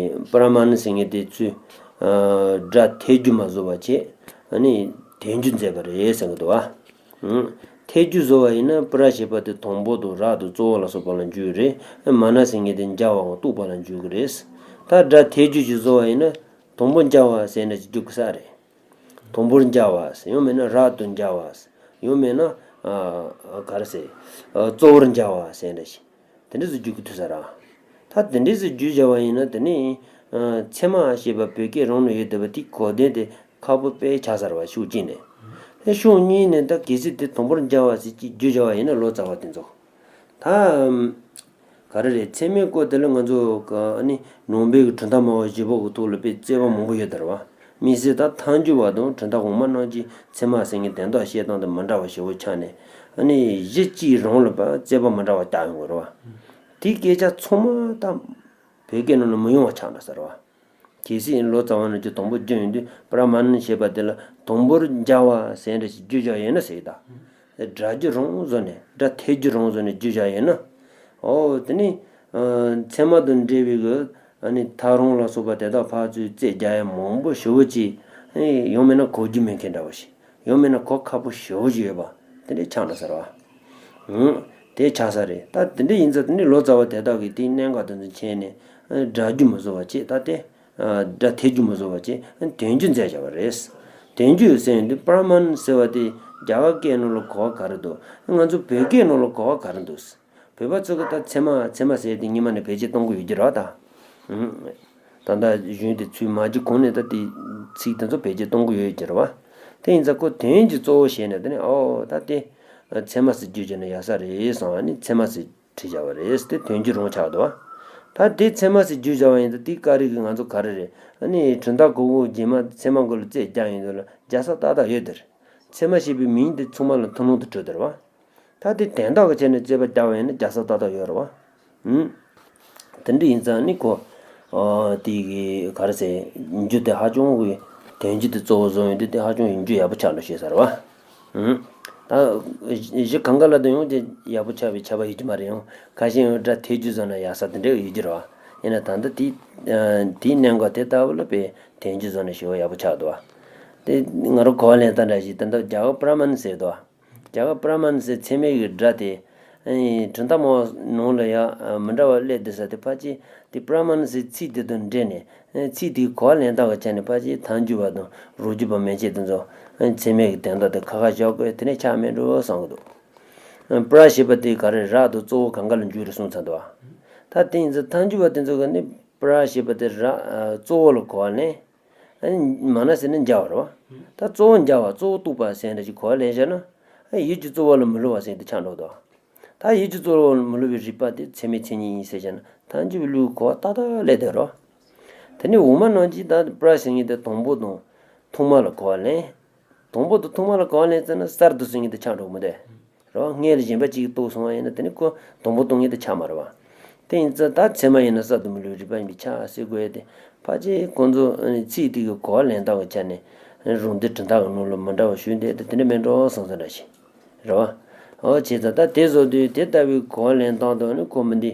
པྲ་མ་ཎ་ཟེར་མཁན་དེ་ཚུར་ཨ་སྒྲ་ཐད་སྒྱུར་མ་བཟོ་བ་བྱས་ཨ་ནི་དོན་བསྒྱུར་མཛད་པ་རེད་ཟེར་གྱི་འདུག་བ། ཨང་། ཐད་སྒྱུར་བཟོ་བ་ཡིན་ན་པྲ་ཞེས་པ་དེ་དང་པོ་དང་ར་དང་གཙོ་བོ་ལ་སོགས་པ་ལ་འཇུག་རེད། མ་ཎ་ཟེར་མཁན་དེ་འཇའ་བའམ་གཏུགས་པ་ལ་འཇུག་གི་རེད། ད་སྒྲ་ཐད་སྒྱུར་ཞིག་བཟོ་བ་ཡིན་ན་དང་པོ་འཇའ་བ་ཟེར་ནས་ཅིག་འཇུག་གི་ས་རེད། དང་པོར་འཇའ་བ་ཟེར། ཡང་མིན་ན་ར་དང་འཇའ་བ་ཟེར། ཡང་མིན་ན་ཨ་ག་རེ་ཟེར། ཨ་གཙོ་བོར་འཇའ་བ་ཟེར་འདྲ་ཞིག་དེ་འདྲ་ཟེར་བསྒྱུར་གྱི་ཐུབ་ས་རེད། ད་དེ་འདྲ་ཟེར་བསྒྱུར་བྱ་བ་ཡིན་ན་དེ་ནི་ཨ་ཚད་མ་ཞེས་པ་བོད་སྐད་རང་ལ་ཡོད་བསྡད་པ་དེ་གོ་བདེ་དེ་ཁག་པོ་དཔེ་ཆགས་ས་རེད་བ། ཕྱོགས་གཅིག་ནས། ཨེ་ཕྱོགས་གཉིས་ནས་ད་གལ་སྲིད་དེ་དང་པོར་འཇའ་བ་ཟེར་ཅིག་བསྒྱུར་བྱ་བ་ཡིན་ན་ལོ་ཙཱ་བ་དེ་ཚོ། ད་ག་རེ་རེད། ཚད་མའི་སྐོར་དེ་ལ་ང་ཚོ་ག་ཨ་ནི་ནང་པའི་གི་གྲུབ་མཐའ་སྨྲ་བ་བཞི་པོ་གི་ཐོག་ལ་དཔེ་རྩོད་པ་མང་པོ་ཡོད་དར་བ། དམིགས་བསལ་ད་ཐལ་འགྱུར་བ་དང་གྲུབ་མཐའ་གོང་མ་རྣམས་ཀྱིས་ཚད་མ་ཟེར་མཁན་དོན་དག་བཤད་སྟངས་དེ་མི་འདྲ་བ་ཞེ་པོ་ཆགས་ནས་ཨ་ནི་གཞི་གཅིག་རང་ལ་པ་རྩོད་པ་མི་འདྲ་བ་བརྒྱབ་ཡོང་གི་རེད་བ། དེའི་སྐད་ཆ་ཚང་མ་ད་བོད་སྐད་ནང་ལ་མི་ཡོང་བ་ཆགས་འགྲོ་ས་རེད་བ། གལ་སྲིད་ལོ་ཙཱ་བ་རྣམས་ཀྱིས་དང་པོ་བསྒྱུར་ཡོང་དུས་པྲ་མ་ཎ་ཞེས་པ་དེ་ལ་དང་པོར་འཇའ་བ་ཟེར་འདྲ་ཞིག་བསྒྱུར་བྱ་ཡོད་ན་ཟེར་གྱི་ད། སྒྲ་སྒྱུར་རང་བཟོ་ནས་སྒྲ་ཐད་སྒྱུར་རང་བཟོ་ནས་བསྒྱུར་བྱ་ཡོད་ན། ཨོ་དེ་ནི་ཨ་ཚད་མ་དང་འབྲེལ་བའི་གི་ཨ་ནི་ཐལ་རང་ལ་སོགས་པ་དེ་དག་ཕར་ཚུར་རྩོད་རྒྱག་ཡ་མང་པོ་ཞེ་པོ་ཅིག་ཨེ་ཡང་མིན་ན་གོ་རྒྱུ་མེད་མཁན་འདྲ་བོ་ཞིག་ཡང་མིན་ན་གོ་ཁག་པོ་ཞེ་པོ་ཅིག་ཡོད་པ་དེ་འདྲའི་ཆགས་འགྲོ་ས་རེད་བ། ཨང་། དེ་ཆགས་ས་རེད། ད་དེ་འདྲ་ཡིན་ཙང་དེ་ནི་ལོ་ཙཱ་བ་དེ་དག་གིས་དེའི་གནད་འགག་དེ་ཚོ་མཁྱེན་ནས་ཨ་སྒྲ་སྒྱུར་མ་བཟོ་བ་བྱས། ད་དེ་ཨ་སྒྲ་ཐད་སྒྱུར་མ་བཟོ་བ་བྱས། ཨ་དོན་བསྒྱུར་མཛད་བྱ་བ་རེད། དོན་བསྒྱུར་ཟེར་ཡོང་དུས་པྲ་མ་ཎ་ཟེར་བ་དེ་རྒྱ་གར་སྐད་ནང་ལ་གོ་བ་ག་རེ་འདུག་ང་ཚོ་བོད་སྐད་ནང་ལ་གོ་བ་ག་རེ་འདུག་བོད་པ་ཚོ་གིས་ད་ཚད་མ་ཚད་མ་ཟེར་དེ་སྔོན་མ་ནས་བེད་སྤྱོད་གཏོང་གི་ཡོད་ཀྱི་རེད་བ་ད། ཨང་། ད་ལྟ་གཞུང་དེ་ཚུར་མ་བསྒྱུར་གོང་ནས་ད་དེ་ཚིག་དེ་ཚོ་བེད་སྤྱོད་གཏོང་གི་ཡོད་ཀྱི་རེད་བ། དེ་ཡིན་ཙང་ཁོ་དོན་གྱི་གཙོ་བོ་བྱས་ནས་དེ་ནས་ཨོ་ད་དེ་ཚད་མ་ཟེར་བསྒྱུར་བྱས་ན་ཡག་ས་རེད་བསམ། ཨ་ནི་ཚད་མ་ཟེར་བྲིས་བྱ་བ་རེད། དེ་དོན་གྱི་རང་ཆགས་འདུག་བ། ད་དེ་ཚད་མ་ཟེར་བསྒྱུར་བྱ་བ་ཡིན་ད་དེ་ཀ་རིག་གི་ང་ཚོ་ག་རེ་རེད། ཨ་ནི་གྲུབ་མཐའ་གོང་འོག་རྗེས་མ་ཚད་མ་འགོ་ལ་རྩོད་རྒྱག་ཡོང་དུས་ལ་རྒྱག་ས་ཏག་ཏག་ཡོད་དེ་རེད། ཚད་མ་ཞེས་པའི་མིང་དེ་ཚང་མ་ལ་ཐུན་མོང་དུ་གྲུབ་དེ་རེད་བ། ད་དེ་དོན་དག་གི་ཆ་ནས་རྩོད་པ་རྒྱག་པ་ཡིན་ན་རྒྱག་ས་ཏག་ཏག་ཡོད་རེད་བ། ཨུམ། དེ་འདྲ་ཡིན་ཙང་ནི་ཁོ། ཨ་དེ་གི་ག་རེ་ཟེར། འགྱུར་དེ་ཧ་ཅང་གི་དོན་སྤྱི་དེ་གཙོ་བོ་བཟུང་ཡོང་དུས་དེ་ཧ་ཅང་ཡིན་རྒྱུ་ཡག་པོ་ཆགས་འགྲོ་ཤེས་ས་རེད་བ། ཨུམ། ད་གཞི་གང་ག་ལ་དུ་ཡང་དེ་ཡག་པོ་ཆགས་པའི་ཁྱབ་པ་ཡོད་ཀྱི་མ་རེད། ཡང་ཁ་ཤས་ཡང་སྒྲ་ཐད་སྒྱུར་བཟོ་ན་ཡག་ས་དེ་འདྲ་ཡོད་ཀྱི་རེད་བ། ཡིན་ན་ད་ལྟ་དེ་དེའི་གནད་འགག་དེ་ལྟ་བུ་ལ་དཔེ་དོན་སྤྱི་བཟོ་ན་ཞེ་པོ་ཡག་པོ་ཆགས་འདུག་བ། དེ་ང་རང་གོ་བ་ལེན་སྟངས་འདྲ་ཞིག་ད་ལྟ་རྒྱ་གར་པྲ་མ་ཎ་ཟེར་འདུག་བ། རྒྱ་གར་པྲ་མ་ཎ་ཟེར་ཚད་མའི་གི་སྒྲ་དེ། ཨེ། གྲུབ་མཐའ་སྨྲ་བ་ནང་ལ་ཡང་མི་འདྲ་བ་སླེབས་བསྡད་ས་དེ་ཕལ་ཆེར་དེ་པྲ་མ་ཎ་ཟེར་ཚིག་དེ་དང་འབྲེལ་ནས། ཨེ། ཚིག་དེའི་གོ་བ་ལེན་སྟངས་ཀྱི་ཆ་ནས་ཕལ་ཆེར་ཐལ་འགྱུར་བ་དང་རོ་སྒྱུར་བ་མན་ཆད་དེ་ཚོ། ཨེ། ཚད་མའི་གི་དོན་དག་དེ་ཁ་ཁ་བཞག་དགོས། དེ་ནས་ཆགས་མེད་འགྲོ་བསམ་གི་འདུག། ཨེ། པྲ་ཞེས་པ་དེ་ག་རེ་རག་དང་གཙོ་བོ་གང་ག་ལ་འཇུག་རེད་གསུངས་ཚར་འདུག། ད་དེ་ཡིན་ཙང་ཐལ་འགྱུར་བ་དེ་ཚོ་གི་ནི་པྲ་ཞེས་པ་དེ་རག། ཨ། གཙོ་བོ་ལ་གོ་བ་ལེན། ཨ། མ་ཎ་ཟེར་ན་འཇའ་བ་རེད་བ། ད་གཙོ་བོ་འཇའ་བ་གཙོ་བོ་རྟོགས་པ་ཟེར་འདྲ་ཞིག་གོ་བ་ལེན་བྱས་ན། ཨ། ཡུལ་གྱི་གཙོ་བོ་ལ་མི་སླུ་བ་ཟེར་དེ་ཆགས་འགྲོ་འདུག། ད་ཡུལ་གྱི་གཙོ་བོ་ལ་མི་སླུ་བའི་རིགས་པ་དེ་ཚད་མའི་མཚན་ཉིད་ཡིན་ཟེར་བྱས་ན་ཐལ་འགྱུར་བའི་ལུགས་གོ་བ་ཏག་ཏག་སླེབས་བསྡད་རོ། དེ་ནས་འོག་མ་རྣམས་ཀྱིས་ད་པྲ་ཟེར་མཁན་དེ་དང་པོ་དང་ཐོག་མ་ལ་གོ་བ་ལེན། དང་པོ་དང་ཐོག་མ་ལ་གོ་བ་ལེན་ཚར་ན་གསར་དུ་ཟེར་མཁན་དེ་ཆགས་འགྲོ་གི་མི་འདུག། རེད་བ། སྔོན་ལ་གཞན་པ་གཅིག་གིས་རྟོགས་སོང་བ་ཡིན་ན་དེ་ནི་ཁོ་དང་པོ་རྟོགས་མཁན་དེ་ཆགས་མ་རེད་བ། དེ་ཡིན་ཙང་ད་ཚད་མ་ཡིན་ན་གསར་དུ་མི་སླུ་བའི་རིགས་པ་ཡིན་པས་ཆགས་ཟེར་དགོས་ཡ་དེ། ཕལ་ཆེར་ཁོང་ཚོ་ཚིག་དེ་གི་གོ་བ་ལེན་སྟངས་ཀྱི་ཆ་ནས་རང་འདོད་གྲུབ་མཐའ་གི་ནང་ལ་མི་འདྲ་བ་ཞུགས་བསྡད་དེ་དེ་འདྲ་མིན་འགྲོ་བསམ་བསམ་འདྲ་ཞིག་རེད་བ། འོ་བྱས་ཙང་ད་དེ་བཟོ་དུས་དེ་ལྟ་བུའི་གོ་བ་ལེན་སྟངས་དང་ནི་ཁོ་མི་འདི།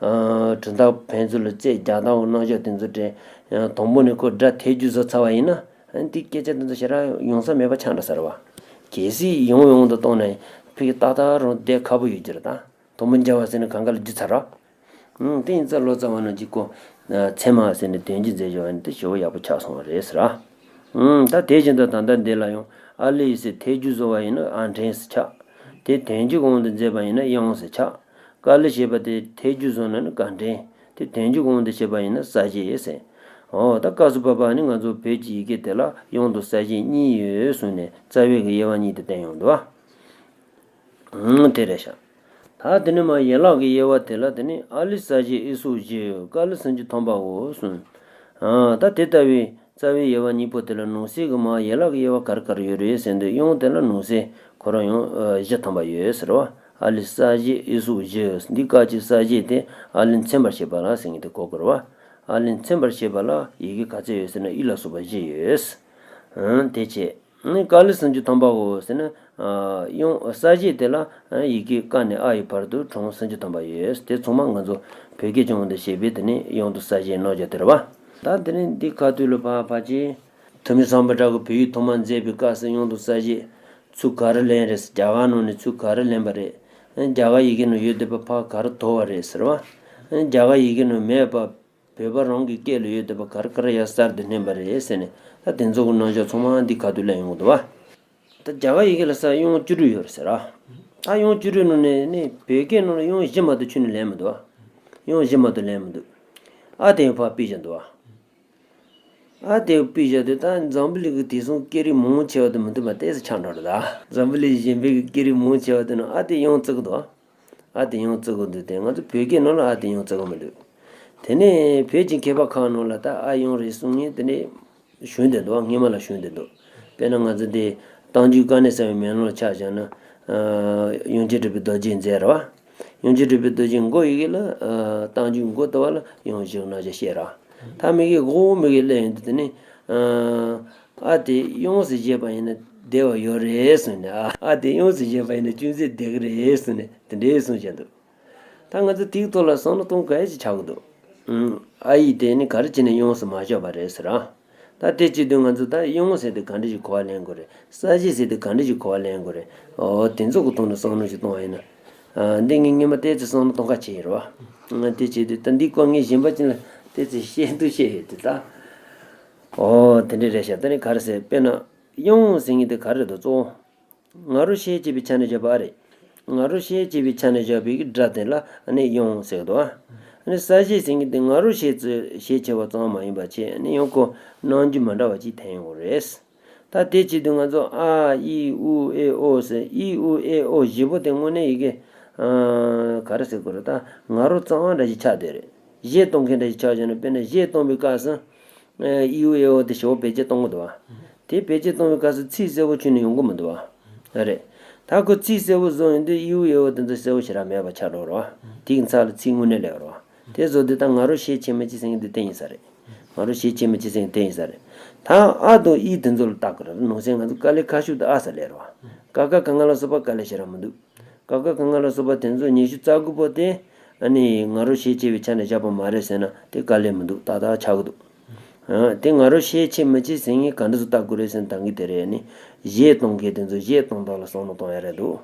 ཨ། གྲུབ་མཐའ་ཕན་ཚུན་ལ་རྩོད་རྒྱག་སྟངས་ཀྱི་རྣམ་གཞག་དེ་ཚོ་དྲན། དང་པོ་ནས་ཁོ་སྒྲ་ཐལ་འགྱུར་བཟོ་ཚར་བ་ཡིན་ན། ཨ། འདི་སྐད་ཆ་དེ་ཚོ་ཞེ་དྲག་ཡོང་ས་མེད་པ་ཆགས་འགྲོ་ས་རེད་བ། གལ་སྲིད་ཡོང་ཡོང་དུ་གཏོང་ན་ཕ་གི་ཏག་ཏག་རང་བསྡད་ཁག་པོ་ཡོད་ཀྱི་རེད་ད། དང་པོ་འཇའ་བ་ཟེར་ན་གང་ག་ལ་འགྱུར་ཚར་ར། ཨང་། དེ་ཡིན་ཙང་ལོ་ཙཱ་བ་རྣམས་ཀྱིས་ཁོ། ཨ། ཚད་མ་ཟེར་ནས་དོན་སྒྱུར་མཛད་བཞག་པ་ཡིན་ན་དེ་ཞེ་པོ་ཡག་པོ་ཆགས་སོང་བ་རེད་ཟེར་ར། ཨང་། ད་དེ་བཞིན་དུ་ད་ལྟ་འདི་ལ་ཡང་ཨ་ལི་ཟེར་ཐལ་འགྱུར་བཟོ་བ་ཡིན་ན་ཨ་འབྲེང་ཟེར་ཆགས། དེ་དོན་སྒྱུར་དབང་དུ་མཛད་པ་ཡིན་ན་དབྱངས་ཟེར་ཆགས། ཀ་ལི་ཞེས་པ་དེ་ཐལ་འགྱུར་བཟོ་ན་ནི་ཀ་འབྲེང་། དེ་དོན་སྒྱུར་དབང་དུ་བྱས་པ་ཡིན་ན་གསལ་བྱེད་ཟེར། འོ་ད་སྐབས་སུ་བབ་པ་ནི་ང་ཚོ་བོད་ཀྱི་ཡི་གེ་དེ་ལ་དབྱངས་དང་གསལ་བྱེད་གཉིས་ཡོད་གསུངས་ནས་རྩ་བའི་གི་དབྱེ་བ་གཉིས་དེ་བསྟན་ཡོང་འདུག་བ། ཨང་། དེ་རེད་ཤག། ད་དེ་ནས་མར་ཡན་ལག་གི་དབྱེ་བ་དེ་ལ་དེ་ནི་ཨ་ལི་གསལ་བྱེད་དབྱེ་སོགས་བཞི། ཀ་ལི་སུམ་ཅུ་ཐམ་པའོ་གསུངས། ཨ། ད་དེ་ལྟ་བུའི་རྩ་བའི་དབྱེ་བ་གཉིས་པོ་དེ་ལ་ནང་གསེས་ཀྱི་མར་ཡན་ལག་གི་དབྱེ་བ་ག་རེ་ག་རེ་ཡོད་རེད་ཟེར་དུས་དབྱངས་དེ་ལ་ནང་གསེས་ཁོ་རང་ཡང་བཞི་ཐམ་པ་ཡོད་ཟེར་བ། ཨ་ལི་གསལ་བྱེད་དབྱེ་སོགས་བཞི། འདི་སྐབས་ཀྱི་གསལ་བྱེད་དེ་ཨ་ལི་མཚན་པར་བྱེད་པ་ལ་ཟེར་མཁན་དེ་གོ་དགོས་རེད་བ། ཨ་ལི་མཚན་པར་བྱེད་པ་ལ་ཡི་གེ་ག་ཚད་ཡོད་ཟེར་ན་ཨི་ལ་སོགས་པ་བཞི་ཡོད། ཨང་། དེ་བྱས། ཀ་ལི་སུམ་ཅུ་ཐམ་པའོ་ཟེར་ན། ཨ། དབྱངས་གསལ་བྱེད་དེ་ལ་ཡི་གེ་ཀ་ནས་ཨ་ཡི་བར་དུ་གྲངས་སུམ་ཅུ་ཐམ་པ་ཡོད། དེ་ཚང་མ་ང་ཚོ་བོད་སྐད་ཀྱི་དབང་དུ་བྱས་པའི་དེ་ནི་དབྱངས་དང་གསལ་བྱེད་རྣམ་གཞག་དེ་རེད་བ། ད་དེ་ནི་འདི་ཁ་ཐུག་ལ་ཕར་ཕར་ཅིག། ཐུ་མི་སམ་བྷོ་ཊ་གིས་བོད་ཡིག་ཐོག་མར་མཛད་པའི་སྐབས་སུ་དབྱངས་དང་གསལ་བྱེད་ཚུལ་ག་རེ་ལེན་རེད། རྒྱ་གར་ནང་ནས་ཚུལ་ག་རེ་ལེན་པ་རེད། རྒྱ་གར་ཡི་གེ་ནང་ཡོད་བསྡད་པ་ཕར་ག་རེ་དོར་བ་རེད་ཟེར་བ། རྒྱ་གར་ཡི་གེ་ནང་མེད་པ། བོད་པ་རང་གི་སྐད་ལ་ཡོད་བསྡད་པ་ག་རེ་ག་རེ་ཡར་གསར་དུ་བསྣན་པ་རེད་ཟེར་ནས། ད་དེ་ཚོ་གི་རྣམ་གཞག་ཚང་མ་འདི་ཁ་ཐུག་ལ་ཡོང་གི་འདུག་བ། ད་རྒྱ་གར་ཡི་གེ་ལ་ས་དབྱངས་བཅུ་དྲུག་ཡོད་རེད་ཟེར་ར། ད་དབྱངས་བཅུ་དྲུག་ནང་ནས་ནི་བོད་སྐད་ནང་ལ་དབྱངས་བཞི་མ་གཏོགས་ཁྱོན་ནས་ལེན་མི་འདུག་བ། དབྱངས་བཞི་མ་གཏོགས་ལེན་མི་འདུག། ཨ་དེ་ཕར་ཕུད་བཞག་འདུག་བ། ཨ་དེ་ཕུད་བཞག་དུས་ད་འཛམ་བུ་གླིང་གི་དེང་སང་སྐད་རིགས་མང་ཆེ་བ་དེ་མི་འདུག་པ་ཏོག་ཙམ་ཆགས་འགྲོ་རེད་ད། འཛམ་བུ་གླིང་གཞན་པའི་གི་སྐད་རིགས་མང་ཆེ་བ་དེ་ནང་ཨ་དེ་དབྱངས་བརྩི་གི་འདུག་བ། ཨ་དེ་དབྱངས་བརྩི་གི་འདུག་སྟེ། ང་ཚོ་བོད་སྐད་ནང་ལ་ཨ་དེ་དབྱངས་བརྩི་གི་མི་འདུག། དེ་ནས་བོད་ཀྱི་མཁས་པ་ཁག་ནང་ལ་ད་ཨ་དབྱངས་རེད་གསུང་མཁན་དེ་འདྲས་བྱུང་བསྡད་འདུག། སྔོན་མ་ལ་བྱུང་བསྡད་འདུག། དཔེར་ན་ང་ཚོ་འདི་རྟགས་འཇུག་དཀའ་གནད་གསལ་བའི་མེ་ལོང་ལ་ཆ་བཞག་ན། ཨ། དབྱངས་ཅན་གྲུབ་པའི་རྡོ་རྗེས་མཛད་རེད་བ། དབྱངས་ཅན་གྲུབ་པའི་རྡོ་རྗེའི་མགོ་ཡི་གེ་ལ། ཨ། རྟགས་འཇུག་མགོ་ལྟ་བ་ལ་དབྱངས་བཞི་གི་རྣམ་གཞག་བཤད་ར། ད་མི་གིས་མགོ་མི་གིས་སླེབས་ཡོང་དུས་དེ་ནས། ཨ། ཨ་དེ་དབྱངས་སུ་བཞེད་པ་ཡིན་ན་བདེ་བ་ཡོད་རེད་གསུངས་ནས། ཨ། ཨ་དེ་དབྱངས་སུ་བཞེད་པ་ཡིན་ན་ཅུང་ཟད་བདེ་གི་རེད་གསུངས་ནས་དེ་འདྲའི་གསུངས་བཞག་འདུག། ད་ང་ཚོ་དེའི་ཐོག་ལ་བསམ་བློ་གཏོང་དགོས་ཀྱི་ཆགས་ཀྱི་འདུག། ཨ་ཡིག་དེ་ནི་ག་རེ་བྱས་ནས་དབྱངས་སུ་མ་བཞག་པ་རེད་ཟེར་ར། ད་དེ་བྱེད་དུས་ང་ཚོ་ད་དབྱངས་ཟེར་དེ་ག་འདྲ་ཞིག་གོ་བ་ལེན་དགོས་རེད། གསལ་བྱེད་ཟེར་དེ་ག་འདྲ་ཞིག་གོ་བ་ལེན་དགོས་རེད། འོ་དེ་ཚོ་གི་ཐོག་ནས་བསམ་བློ་ཞིག་གཏོང་བ་ཡིན་ན། ཨ། འདི་ངས་སྔོན་མ་ཏོག་ཙམ་བསམ་བློ་གཏོང་ཁ་བྱས་ཡིན་རེད་བ། ང་དེ་བྱེད་དུས་ད་འདི་སྐོར་ངས་གཞན་པ་ཅིག་ལ་ཏོག་ཙམ་བཤད་འདུག་བཤད་ཡོད་དེ་ད། འོ་དེ་འདྲ་རེད་ཤག། ད་ནི་ག་རེ་ཟེར། དཔེར་ན་དབྱངས་ཟེར་མཁན་དེ་ག་རེ་རེད་འདུག། གཙོ་བོ། ང་རོ་ཤས་ཆེ་བའི་ཆ་ནས་བཞག་པ་རེད། ང་རོ་ཤས་ཆེ་བའི་ཆ་ནས་བཞག་པའི་གི་སྒྲ་དེ་ལ་ཨ་ནི་དབྱངས་ཟེར་གི་འདུག་ཨ། ཨ་ནི་གསལ་བྱེད་ཟེར་མཁན་དེ་ང་རོ་ཤས་ཆེ་ཤས་ཆེ་བ་ཙམ་མ་ཡིན་པ་བྱས། ཨ་ནི་ཡང་ཁོ་རྣམ་འགྱུར་མི་འདྲ་བ་ཅིག་འཐེན་ཡོང་གི་རེད། ད་དེ་བྱེད་དུས་ང་ཚོ་ཨ་ཨི་ཨུ་ཨེ་ཨོ་ཟེར། ཨི་ཨུ་ཨེ་ཨོ་བཞི་པོ་དེ་དངོས་གནས་ཡི་གེ། ཨ། ག་རེ་ཟེར་དགོས་རེད། ད་ང་རོ་རྩ་བ་འདྲ་ཞིག་ཆགས་བསྡད་རེད། གཞས་གཏོང་མཁན་འདྲ་ཞིག་ཆགས་བྱས་ན། དཔེར་ན་གཞས་གཏོང་བའི་སྐབས་སུ། ཨེ། ཨི་ཨུ་ཨེ་ཨོ་དེ་ཞེ་པོ་བེད་སྤྱོད་གཏོང་གི་འདུག་བ། དེ་བེད་སྤྱོད་གཏོང་བའི་སྐབས་སུ་ཚིག་གསལ་པོ་ཁྱོན་ནས་ཡོང་གི་མི་འདུག་བ། རེད། ད་ཁོ་ཚིག་གསལ་པོ་བཟོ་ཡོང་དུས་ཨི་ཨུ་ཨེ་ཨོ་དེ་ཚོ་གསལ་པོ་ཞེ་དྲག་མེད་པ་ཆགས་འགྲོ་རེད་བ། དེ་གི་མཚམས་ལ་ཚིག་དངོས་གནས་སླེབས་རེད་བ། དེ་བཟོ་དུས་ད་ང་རོ་ཤས་ཆེ་མི་ཆེ་ཟེར་མཁན་དེ་དེ་ཡིན་ས་རེད། ང་རོ་ཤས་ཆེ་མི་ཆེ་ཟེར་མཁན་དེ་ཡིན་ས་རེད། ད་ཨ་དང་ཨི་དེ་ཚོ་ལ་བལྟ་དགོས་རེད། ནང་གསེས་ང་ཚོ་ཀ་ལེ་ཁ་ཤུབ་དང་ཨ་ས་སླེབས་རེད་བ། ཀ་ཁ་ག་ང་ལ་སོགས་པ་ཀ་ལེ་ཞེ་དྲག་མི་འདུག། ཀ་ཁ་ག་ང་ལ་སོགས་པ་དེ་ཚོ་ཉི་ཤུ་རྩ་དགུ་པོ་དེ་ཨ་ནི་ང་རོ་ཤས་ཆེ་བའི་ཆ་ནས་བཞག་པ་མ་རེད་ཟེར་ན་དེ་དཀའ་ལས་མི་འདུག། ཏག་ཏག་ཆགས་ཀྱི་འདུག། ཨ། དེ་ང་རོ་ཤས་ཆེ་མི་ཆེ་ཟེར་མཁན་ག་འདྲ་ཚོ་བལྟ་དགོས་རེད་ཟེར་ན། ད་གིན་དེ་རེད། ཨ་ནི་གཞས་གཏོང་མཁན་དེ་ཚོ་གཞས་གཏོང་སྟངས་ལ་བསམ་བློ་གཏོང་ཡ་རེད་འདུག།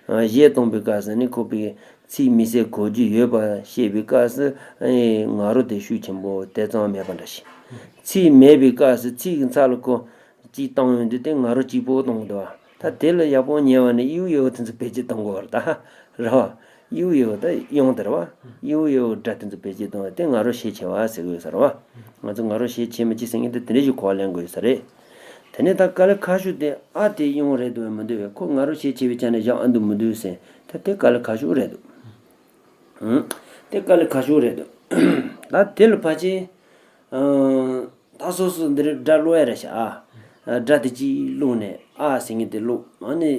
གཞས་གཏོང་བའི་སྐབས་སུ་ནི་ཁོ་པའི་ཚིག་དམིགས་བསལ་གོ་རྒྱུ་ཡོད་པ་བཤད་པའི་སྐབས་སུ་ང་རོ་དེ་ཤུགས་ཆེན་པོ་དེ་ཙམ་མེད་པ་འདྲ་ཞིག་ཚིག་མེད་པའི་སྐབས་སུ་ཚིག་གི་མཚམས་ལ་ཁོ་གཅིག་བཏང་ཡོང་དུས་དེ་ང་རོ་གཅིག་པོ་གཏོང་གི་འདུག་ད་དེ་ལ་ཡག་པོ་ཉན་པ་ནི་ཨིའུ་ཨེའུ་དེ་ཚོ་བེད་སྤྱོད་གཏོང་དགོས་པ་རེད་ད། རེད་བ། ཨིའུ་ཨེའུ་ད་དབྱངས་དེ་རེད་བ། ཨིའུ་ཨེའུ་སྒྲ་དེ་ཚོ་བེད་སྤྱོད་གཏོང་བ་དེ་ང་རོ་ཤས་ཆེ་བ་ཟེར་གི་ཡོད་ས་རེད་བ། ང་ཚོ་ང་རོ་ཤས་ཆེ་མི་ཆེ་ཟེར་མཁན་དེ་དེ་འདྲ་ཞིག་གོ་བ་ལེན་དགོས་ཡོད་ས་རེད། དེ་ནས་ད་དཀའ་ལས་ཁག་ཤོས་དེ་ཨ་དེ་དབྱངས་རེད་འདུག་མི་འདུག་བས་ཁོ་ང་རོ་ཤས་ཆེ་བའི་ཆ་ནས་བཞག་ཨ་འདུག་མི་འདུག་ཟེར་ད་དེ་དཀའ་ལས་ཁག་ཤོས་རེད་འདུག་ཨང་། དེ་དཀའ་ལས་ཁག་ཤོས་རེད་འདུག་ད་དེ་ལ་ཕལ་ཆེར། ཨང་། ད་སོ་སོ་འདིར་སྒྲ་ཀློག་ཡ་རེད་ཤག་ཨ། སྒྲ་དེ་གཅིག་ཀློག་ནས་ཨ་ཟེར་མཁན་དེ་ཀློག་ཨ་ནི་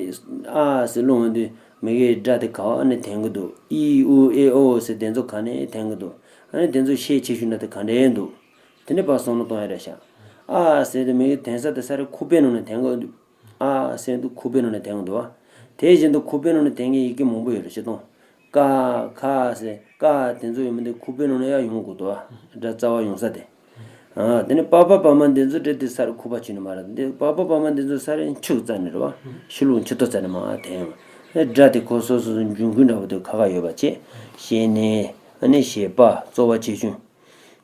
ཨ་ཟེར་ཀློག་འོང་དུས་མི་གའི་སྒྲ་དེ་ག་བ་ནས་འཐེན་གི་འདུག་ཨི་ཨུ་ཨེ་ཨོ་ཟེར་དེ་ཚོ་ག་ནས་འཐེན་གི་འདུག་ཨ་ནི་དེ་ཚོ་ཤས་ཆེ་ཤོས་ན་དེ་ག་འདྲས་འདུག་དེ་ནས་ཕར་བསམ་བློ་གཏོང་ཡ་རེད་ཤག་ཨ་ཟེར་དུས་མི་གའི་འཐེན་ས་དེ་ས་རེ་ཁུག་པའི་ནང་ནས་འཐེན་གི་འདུག་ཨ་ཟེར་དུས་ཁུག་པའི་ནང་ནས་འཐེན་གི་འདུག་བ། དེ་བཞིན་དུ་ཁུག་པའི་ནང་ནས་འཐེན་མཁན་ཡི་གེ་མང་པོ་ཡོད་རེད་ཤག་ཏོང་། ཀ་ཁ་ཟེར་ཀ་དེ་ཚོ་ཡོད་མི་འདུག་ཁུག་པའི་ནང་ནས་ཡར་ཡོང་དགོས་འདུག་བ། སྒྲ་རྩ་བ་ཡོང་ས་དེ། ཨ། དེ་ནས་པ་ཕ་བ་མ་འདི་ཚོ་སྤྲད་དེ་སར་ཁུག་པ་ཆུ་ནི་མ་རེད་འདི་པ་ཕ་བ་མ་འདི་ཚོ་ས་རེ་འཁྱུག་རྩ་ནི་རེད་བ། ཤི་ལུག་འཁྱུ་ཏོ་རྩ་ནི་མ་དེ་ཡང་། ཨེ་སྒྲ་དེ་ཁོ་སོ་སོ་སོ་འབྱུང་ཁུངས་འདྲ་བོ་དེ་ཁ་ཁ་ཡོད་པ་བྱས། ཤེས་ནས་ཨ་ནི་ཤེས་པ་རྩོལ་བ་ཆེ་ཆུང་།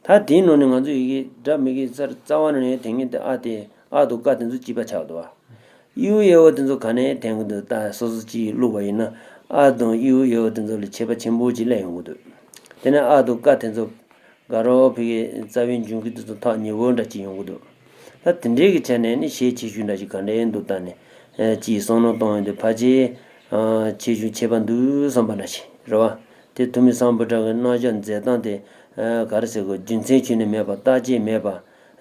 ད་དེའི་ནང་ནས་ང་ཚོ་ཡི་གེ་སྒྲ་མི་གི་སར་རྩ་བ་ནས་དེ་ངེས་དེ་ཨ་དེ་ཨ་དང་ཀ་དེ་ཚོ་གཅིག་པ་ཆགས་འདུག་བ། ཨིའུ་ཨེའོ་དེ་ཚོ་ག་ནས་འཐེན་གི་འདུག་ད་སོ་སོ་གཅིག་བླུགས་པ་ཡིན་ན་ཨ་དང་ཨིའུ་ཨེའོ་དེ་ཚོ་ལ་ཁྱད་པར་ཆེན་པོ་ཅིག་སླེབས་ཡོང་གི་འདུག་དེ་ནས་ཨ་དང་ཀ་དེ་ཚོ་དགའ་རོགས་ཕ་གི་རྩ་བའི་འབྱུང་ཁུངས་དེ་ཚོ་ཐག་ཉེ་བོ་འདྲ་ཅིག་ཡོང་གི་འདུག་ད་དེ་འདྲའི་གི་ཆ་ནས་ནི་ཤས་ཆེ་ཤོས་འདྲ་ཞིག་ག་འདྲའི་འདུག་ད་ནི་ཅིག་བསམ་བློ་གཏོང་ཡོང་དུས་ཕལ་ཆེར་ཆེ་ཆུང་ཁྱད་པར་འདུག་བསམ་པ་འདྲ་ཞིག་རེད་བ། དེ་ཐུ་མི་སམ་བྷོ་ཊ་གི་རྣམ་གཞག་མཛད་སྟངས་དེ་ག་རེ་ཟེར་དགོས་རྒྱུ་མཚན་ཁྱོན་ནས་མེད་པ་བརྟག་དཔྱད་མེད་པ།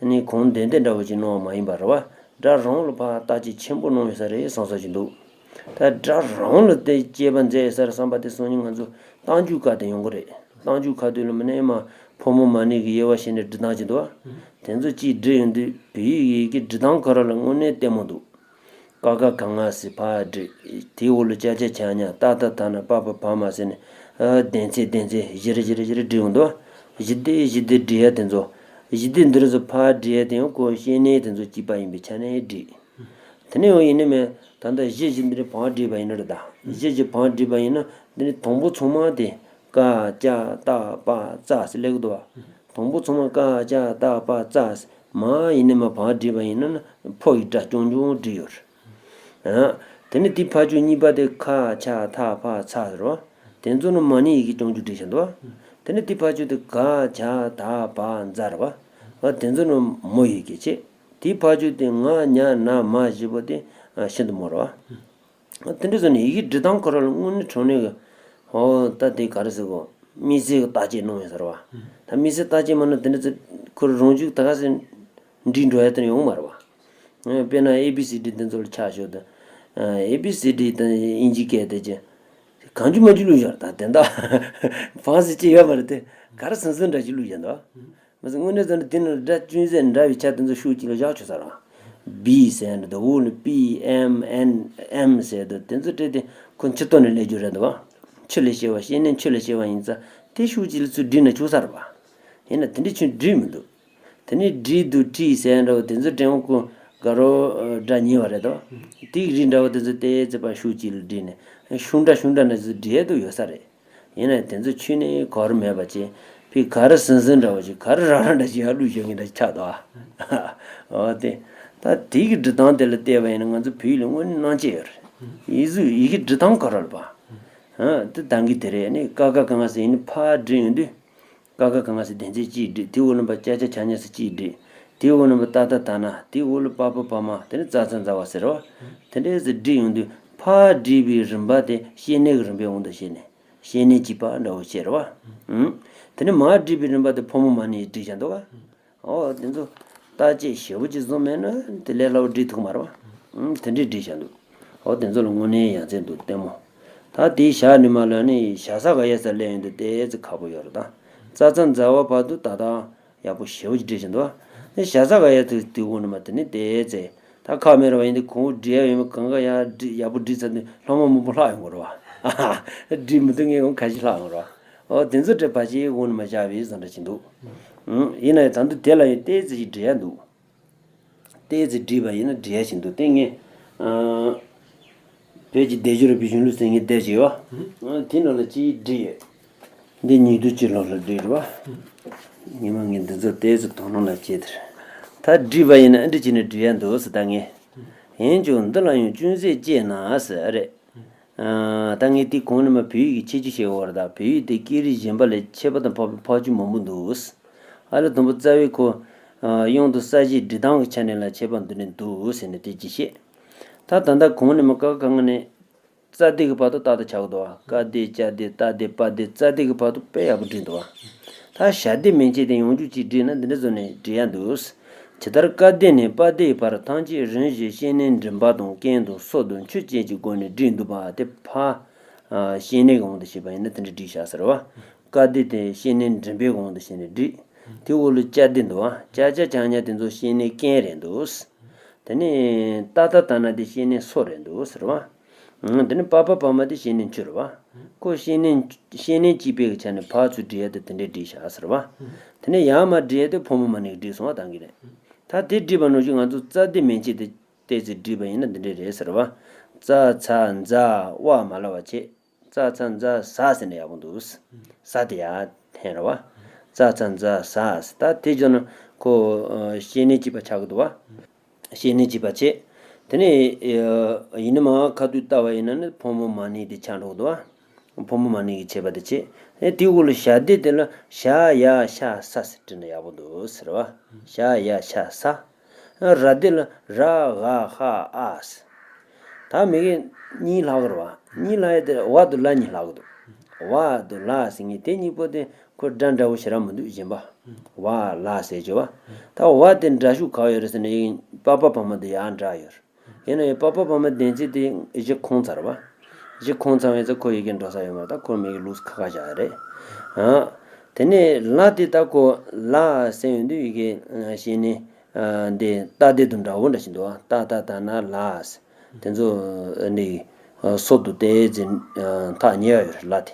ནི་གང་བདེན་བདེན་འདྲ་བོ་ཅིག་གནང་བ་མ་ཡིན་པ་རེད་བ། སྒྲ་རང་ལ་ཕར་བརྟག་དཔྱད་ཆེན་པོ་གནང་ཡོད་ས་རེད་བསམ་བསམ་ཞིག་འདུག་ད་སྒྲ་རང་ལ་དེ་དཔྱད་པ་མཛད་ཡོད་ས་རེད་བསམ་པ་དེ་སང་ཉིན་ང་ཚོ་རྟགས་འཇུག་སྐབས་དེ་ཡོང་གི་རེད། རྟགས་འཇུག་ཁ་ཐུག་ལ་མི་ནས་མ་ཕོ་མོ་མ་ནས་ཀྱི་དབྱེ་བ་ཕྱེ་ནས་འབྲི་སྟངས་ཅིག་འདུག་བ། དེ་ཚོ་གཅིག་འབྲི་ཡོང་དུས་བོད་ཡིག་ཡི་གེ་འབྲི་སྟངས་ཁོ་རང་ལ་དངོས་གནས་ལྟད་མོ་འདུག་ཀ་ཁ་ག་ང་ཟེར་ཕར་བསྒྲིགས། དེའི་འོག་ལ་ཅ་ཆ་ཆ་ཉ་ཏ་ད་ད་ན་པ་པ་བ་མ་ཟེར་ནས་ཨ་ལྡན་ཚེ་ལྡན་ཚེ་བཞི་རེ་བཞི་རེ་བཞི་རེ་བསྒྲིགས་ཡོང་དུས། བཞི་སྡེ་བཞི་སྡེ་བསྒྲིགས་ཡ་དེ་ཚོ། བཞི་སྡེ་འདི་རུ་ཚོ་ཕར་བསྒྲིགས་ཡ་དེ་ཡང་ཁོ་བཤད་ནས་དེ་ཚོ་གཅིག་པ་ཡིན་པའི་ཆ་ནས་བསྒྲིགས། དེ་ནས་ཡང་ཡིན་ནི་མེད་ད་ལྟ་བཞི་བཞི་འདི་རུ་བང་བསྒྲིགས་པ་ཡིན་ན་རེད་ད། བཞི་བཞི་བང་བསྒྲིགས་པ་ཡིན་ན་འདི་ནི་དང་པོ་ཚང་མ་དེ་ཀ་ཅ་ཏ་པ་ཙ་ཟེར་སླེབས་ཀྱི་འདུག་བ། དང་པོ་ཚང་མ་ཀ་ཅ་ཏ་པ་ཙ་ཟེར་མ་ཡིན་ནི་མ་བང་བསྒྲིགས་པ་ཡིན་ན་ཕོ་ཡི་སྒྲ་རྐྱང་རྐྱང་བསྒྲིགས་ཡོད་རེད། དེ་ནས་དེའི་ཕར་ཕྱོགས་གཉིས་པ་དེ་ཁ་ཆ་ཐ་ཕ་ཚ་ཟེར་བ། དེ་ཚོ་ནི་མ་ནི་ཡི་གེ་རྐྱང་རྐྱང་བསྒྲིགས་བཞག་འདུག་བ། དེ་ནས་དེའི་ཕར་ཕྱོགས་དེ་ག་ཇ་ད་བ་ཛ་རེད་བ། དེ་ཚོ་ནི་མོ་ཡི་གེ་བྱས། དེའི་ཕར་ཕྱོགས་དེ་ང་ཉ་ན་མ་བཞི་པོ་དེ་ཤིན་ཏུ་མོ་རེད་བ། དེ་འདྲ་བཟོས་ནས་ཡི་གེ་འབྲི་སྟངས་ཁོ་རང་ལ་དངོས་གནས་དྲང་གནས་ཀྱི་ཧོ་ད་དེ་ག་རེ་ཟེར་གོ་དམིགས་བསལ་གྱི་བརྟག་དཔྱད་གནང་ཡོད་ས་རེད་བ། ད་དམིགས་བསལ་བརྟག་དཔྱད་མ་གནང་དེ་འདྲ་ཚོ་ཁོ་རང་རང་བྱུང་ད་ག་སེ་འབྲི་འགྲོ་ཡ་དེ་ཡོང་མ་རེད་བ། དཔེར་ན་ཨེ་བི་སི་ཌི་འདི་ཚོ་ལ་ཆ་བཞག་དང་། ཨེ་བི་སི་ཌི་དང་དབྱིན་ཇིའི་སྐད་དེ་ཅི། གང་བྱུང་མང་བྱུང་བླུགས་བཞག་ད་དེ་འདྲ་བང་ཟེར་ཅི་ཡོད་མ་རེད་དེ། ག་རེ་ཟིན་ཟིན་འདྲ་ཞིག་བླུགས་བཞག་འདུག་མ་ཟད་དངོས་གནས་བཟོ་ན་དེ་ནི་སྒྲ་ཅུང་ཟད་འདྲ་བའི་ཆ་དེ་ཚོ་ཤུགས་གཅིག་ལ་བཞག་ཆོག་ས་རེད། བི་ཟེར་འདྲ་འདུག་འོག་ནས་པི་ཨེམ་ཨེན་ཨེམ་ཟེར་འདུག་དེ་ཚོ་སྤྲད་དེ་ཁོ་འཆི་ལྟོ་ནས་སླེབས་རྒྱུ་རེད་འདུག་བ། འཆི་ལས་སྐྱེ་བ་ཤེས་ནས་འཆི་ལས་སྐྱེ་བ་ཡིན་ཙང་དེ་ཤུགས་གཅིག་ལ་ཚུར་བསྒྲིགས་ན་ཆོག་ས་རེད་བ། ཡིན་ན་དེ་འདྲ་ཁྱོད་བསྒྲིགས་མི་འདུག་དེ་ནས་བསྒྲིགས་འདུག་བྲིས་ཟེར་འདྲ་བོ་དེ་ཚོ་དྲན་འོང་ཁོ་དགའ་རོགས་སྒྲ་ཉེ་བ་རེད་དོ། དེའི་རིགས་འདྲ་བོ་དེ་ཚོ་ཏོག་ཙམ་ཕར་ཤུགས་གཅིག་ལ་བསྒྲིགས་ནས་ཤུགས་འདྲ་ཤུགས་འདྲ་ནས་ཚུར་བསྒྲིགས་ཡས་འདུག་ཡོད་ས་རེད། ཡིན་ནའི་དེ་ཚོ་ཁྱོན་ནས་གོ་རིམ་མེད་པ་བྱས། ཕར་ག་རེ་ཟིན་ཟིན་འདྲ་བོ་ཞིག་ག་རེ་རང་རང་འདྲ་ཞིག་ཡར་བླུགས་ཞོག་གི་འདྲ་ཞིག་ཆགས་འདུག་ཨ། འོ་དེ། ད་དེ་གི་འབྲི་སྟངས་དེ་ལ་བལྟས་པ་ཡིན་ན་ང་ཚོ་བོད་ཡིག་ལ་དངོས་གནས་སྣང་བྱེད་ཡོད་རེད། ཡིག་གཟུགས་ཡི་གེ་འབྲི་སྟངས་ག་རེ་རེད་པ། ཨ་དེ་ད་གིན་དེ་རེད་ནི་ཀ་ཁ་ག་ང་ཟེར་ཡིན་ནི་ཕར་བསྒྲིགས་ཡོང་དུས། ཀ་ཁ་ག་ང་ཟེར་དོན་ཚན་གཅིག་བསྒྲིགས། དེའི་འོག་ལ་ཕར་ཅ་ཆ་ཆ་ཉ་ཟེར་གཅིག་བསྒྲིགས། དེའི་འོག་ལ་ཕར་ཏ་ཏ་ད་ན། དེའི་འོག་ལ་པ་ཕ་བ་མ་དེ་ནས་ཙ་ཚ་ཛ་བ་ཟེར་བ། དེ་འདྲས་ཟེར་བསྒྲིགས་ཡོང་དུས་ཕར་བསྒྲིགས་པའི་རིམ་པ་དེ་ཤེས་ནས་ཀྱི་རིམ་པའི་དབང་དུ་བྱས་ནས། ཤེས་ནས་གཅིག་པ་འདྲ་བོ་བྱས་རེད་བ། ཨུམ། དེ་ནས་མར་བསྒྲིགས་པའི་རིམ་པ་དེ་ཕོ་མོ་མ་ནས་བསྒྲིགས་བཞག་འདུག་ག་འོ་དེ་ཚོ་བརྟག་དཔྱད་ཞེ་པོ་ཅིག་བཟོ་མེད་ན་དེ་ལས་སླ་བོ་བསྒྲིགས་ཐུབ་མ་རེད་བ། ཨུམ། དེ་འདྲས་བསྒྲིགས་བཞག་འདུག་འོ་དེ་ཚོ་ལ་དངོས་གནས་ཡ་མཚན་འདུག་ལྟད་མོ། ད་དེའི་ཞག་ཉི་མ་ལ་ནི་ཞ་ས་ག་ཡ་ས་སླེབས་ཡོང་དུས་ཏོག་ཙམ་ཁག་པོ་ཡོད་རེད་ད། ཙ་ཚ་ཛ་བ་བར་དུ་ད་ལྟ་ཡག་པོ་ཞེ་པོ་ཅིག་བསྒྲིགས་བཞག་འདུག་བ། ཞ་ས་ག་ཡ་ཚོས་དེའི་འོག་ནས་མར་དེ་ནས་ཏོག་ཙམ། ད་ཁག་མེད་རེད་བ། ཡིན་དུས་གོང་བུ་བསྒྲིགས་ཡ་ཡོད་མེད་གང་ག་ཡ་བསྒྲིགས་ཡག་པོ་བསྒྲིགས་ཚར་དུས་ལྷག་མ་མང་པོ་ལྷག་ཡོང་གི་རེད་བ། བསྒྲིགས་མི་ཐུབ་མཁན་ཡང་ཁ་ཤས་ལྷག་ཡོང་རེད་བ། འོ་དེ་ཚོ་དྲན་པ་ཞིག་འོག་ནས་མར་བཞག་པའི་བཟོ་འདྲ་ཞིག་འདུག་ཨང་། ཡིན་ན་ཡང་ད་དུང་དེ་ལ་ཡང་ཏོག་ཙམ་ཞིག་འབྲི་ཡ་འདུག་ཏོག་ཙམ་བསྒྲིགས་པ་ཡིན་ན་འབྲི་ཡ་ཞིག་འདུག་དེ་ངས། ཨང་། བོད་ཀྱི་སྡེབ་སྦྱོར་བའི་གཞུང་ལུགས་ཟེར་མཁན་དེབ་ཅིག་ཡོད། དེ་ནང་ལ་ཅིག་བྲིས་ཡོད། འདི་ཉིས་སྟོང་གཅིག་ལོ་ལ་བྲིས་རེད་བ། ཉི་མ་ངས་འདི་ཚོ་ཏོག་ཙམ་དོ་སྣང་ལ་བྱས་དེར། ད་བྲིས་པ་ཡིན་ན་ཨ་འདྲ་བྱས་ནས་བྲིས་ཡ་འདུག་ཟེར་ད་ངས། ཡིན་ཀྱང་འདི་ལ་ཡང་ཅུང་ཟད་དཔྱད་ན་ཟེར་ཨ་རེད། ཨ། ད་ངས་དེ་གོང་ནས་མར་བོད་ཡིག་གི་ཁྱད་ཆོས་བཤད་དགོས་རེད། ད་བོད་ཡིག་དེ་སྐད་རིགས་གཞན་པ་ལས་ཁྱད་པར་དང་འཕགས་པའི་འཕགས་ཆོས་མང་པོ་འདུག་ཨ་ལས་དང་པོ་རྩ་བའི་ཁོ། ཨ། དབྱངས་དང་ས་གཞིའི་འབྲི་སྟངས་ཀྱི་ཆ་ནས་ལ་ཁྱད་པར་འདུག་ནས་འདུག་ཟེར་ནས་དེ་ཅིག་བཤད། ད་ད་ལྟ་གོང་ནས་མར་ཀ་ཁ་ག་ནས། ཙ་འདི་གི་བར་དུ་ཏ་ཏ་ཆགས་འདུག་བ། ཀ་འདི་ཅ་འདི་ཏ་འདི་པ་འདི་ཙ་འདི་གི་བར་དུ་དཔེ་ཡག་པོ་བྲིས་འདུག་བ། ད་ཞ་འདི་མན་ཆད་དེ་ཡང་འཇུག་ཅིག་བྲིས་ན་འདི་འདྲ་བཟོ་ནས་བྲིས་ཡ་འདུག་ཇི་ལྟར་ཀ་འདི་ནས་པ་འདི་ཡི་བར་ཐམས་ཅད་རིམ་བཞིན་ཤེས་ནས་འགྲིམ་པ་དང་རྐན་དང་སོ་དང་མཆུ་བཅས་ཀྱི་སྒོ་ནས་བྲིས་འདུག་པ་དེ་ཕ། ཨ། ཤེས་ནས་གང་དུ་བྱས་པ་ཡིན་ན་དེ་འདྲ་བྲིས་བཞག་ཟེར་བ། ཀ་འདི་དེ་ཤེས་ནས་འགྲིམ་པའི་གང་དུ་བྱས་ནས་བྲིས། དེ་འོག་ལ་ཅ་འདི་འདུག་བ། ཅ་ཅ་ཅ་ཉ་དེ་ཚོ་ཤེས་ནས་རྐན་རེད་འདུག་དེ་ནས་ཏ་ཏ་ཏ་ན་དེ་ཤེས་ནས་སོ་རེད་འདུག་ཟེར་བ། ཨང་། དེ་ནས་པ་པ་བ་མ་དེ་ཤེས་ནས་མཆུ་རེད་བ། ཁོ་ཤེས་ནས་ཤེས་ནས་གཅིག་པའི་གི་ཆ་ནས་ཕར་ཚུར་བྲིས་ཡ་དེ་དེ་འདྲས་བྲིས་བཞག་ཟེར་བ། དེ་ནས་ཡར་མར་བྲིས་ཡ་དེ་ཕོ་མོ་མ་ནི་གི་བྲིས་སོང་བ་དང་གི་རེད། ད་དེ་བྲིས་པ་ནང་བཞིན་ང་ཚོ་ཙ་འདི་མན་ཆད་དེ་ཏོག་ཙམ་བྲིས་པ་ཡིན་ན་འདི་འདྲས་རེད་ཟེར་བ། ཙ་ཚ་ཛ་ཝ་མ་ལ་བ་བྱེད། ཙ་ཚ་ཛ་ཟ་ཟེར་ན་ཡག་པོ་འདུག་ས་དེ་ཡར་འཐེན་རེད་བ། ཙ་ཚ་ཛ་ཟ་ཟེར། ད་དེ་བརྗོད་ན་ཁོ། ཨ། ཤེས་ནས་གཅིག་པ་ཆགས་ཀྱི་འདུག་བ། ཤེས་ནས་གཅིག་པ་བྱེད། དེ་ནས། ཨ། ཡིན་ན་མ་ཁ་ཐུག་ལྟ་བ་ཡིན་ན་ནི་ཕོ་མོ་མ་ནི་དེ་ཆགས་འགྲོ་གི་འདུག་བ། ཕོ་མོ་མ་ནི་གི་བྱེད་པ་དེ་བྱེད། ཨེ། དེའི་འོག་ལ་ཞ་འདི་དེ་ལ་ཞ་ཡ་ཤ་ས་ཟེར་བྲིས་ན་ཡག་པོ་འདུག་ཟེར་བ། ཞ་ཡ་ཤ་ས། ར་འདི་ལ་ར་ག་ཧ་ཨ་ཟེར། ད་མི་གི་གཉིས་ལྷག་གི་རེད་བ། གཉིས་ལྷག་ཡ་དེ་ཝ་དང་ལ་གཉིས་ལྷག་གི་འདུག་ཝ་དང་ལ་ཟེར་མཁན་དེ་གཉིས་པོ་དེ་ཁོ་སྒྲ་འདྲ་བོ་ཞེ་དྲག་མི་འདུག་གཞན་པ། ཝ་ལ་ཟེར་གྱི་བ། ད་ཝ་དེ་འདྲ་ཤུགས་ག་བ་ཡོད་རེད་ཟེར་ན་ཡིན་པ་པ་བ་མ་དེ་ཡར་འདྲ་ཡོད་རེད། ཡིན་ན་ཡང་པ་པ་བ་མ་བདེན་ཚིག་དེ་གཞི་ཁོང་ཚར་བ། གཞི་ཁོང་ཚར་བ་ཡིན་ཙང་ཁོ་ཡི་གེ་འགྲོ་ས་ཡོད་མ་རེད། ད་ཁོ་མི་གི་ལུགས་ཁ་ཁ་བཞག་རེད། ཨ། དེ་ནས་ལ་དེ་ད་ཁོ་ལ་ཟེར་ཡོང་དུས་ཡི་གེ་ཤེས་ནས། ཨ། འདི་ཏ་དེ་དང་འདྲ་བོ་འདྲ་ཞིག་འདུག་ཨ། ཏ་ཏ་ད་ན་ལ་ཟེར། དེ་ཚོ་འདི་སོ་དང་ཏའི་ཚེ་ཐག་ཉེ་བ་ཡོད་རེད་ལ་དེ།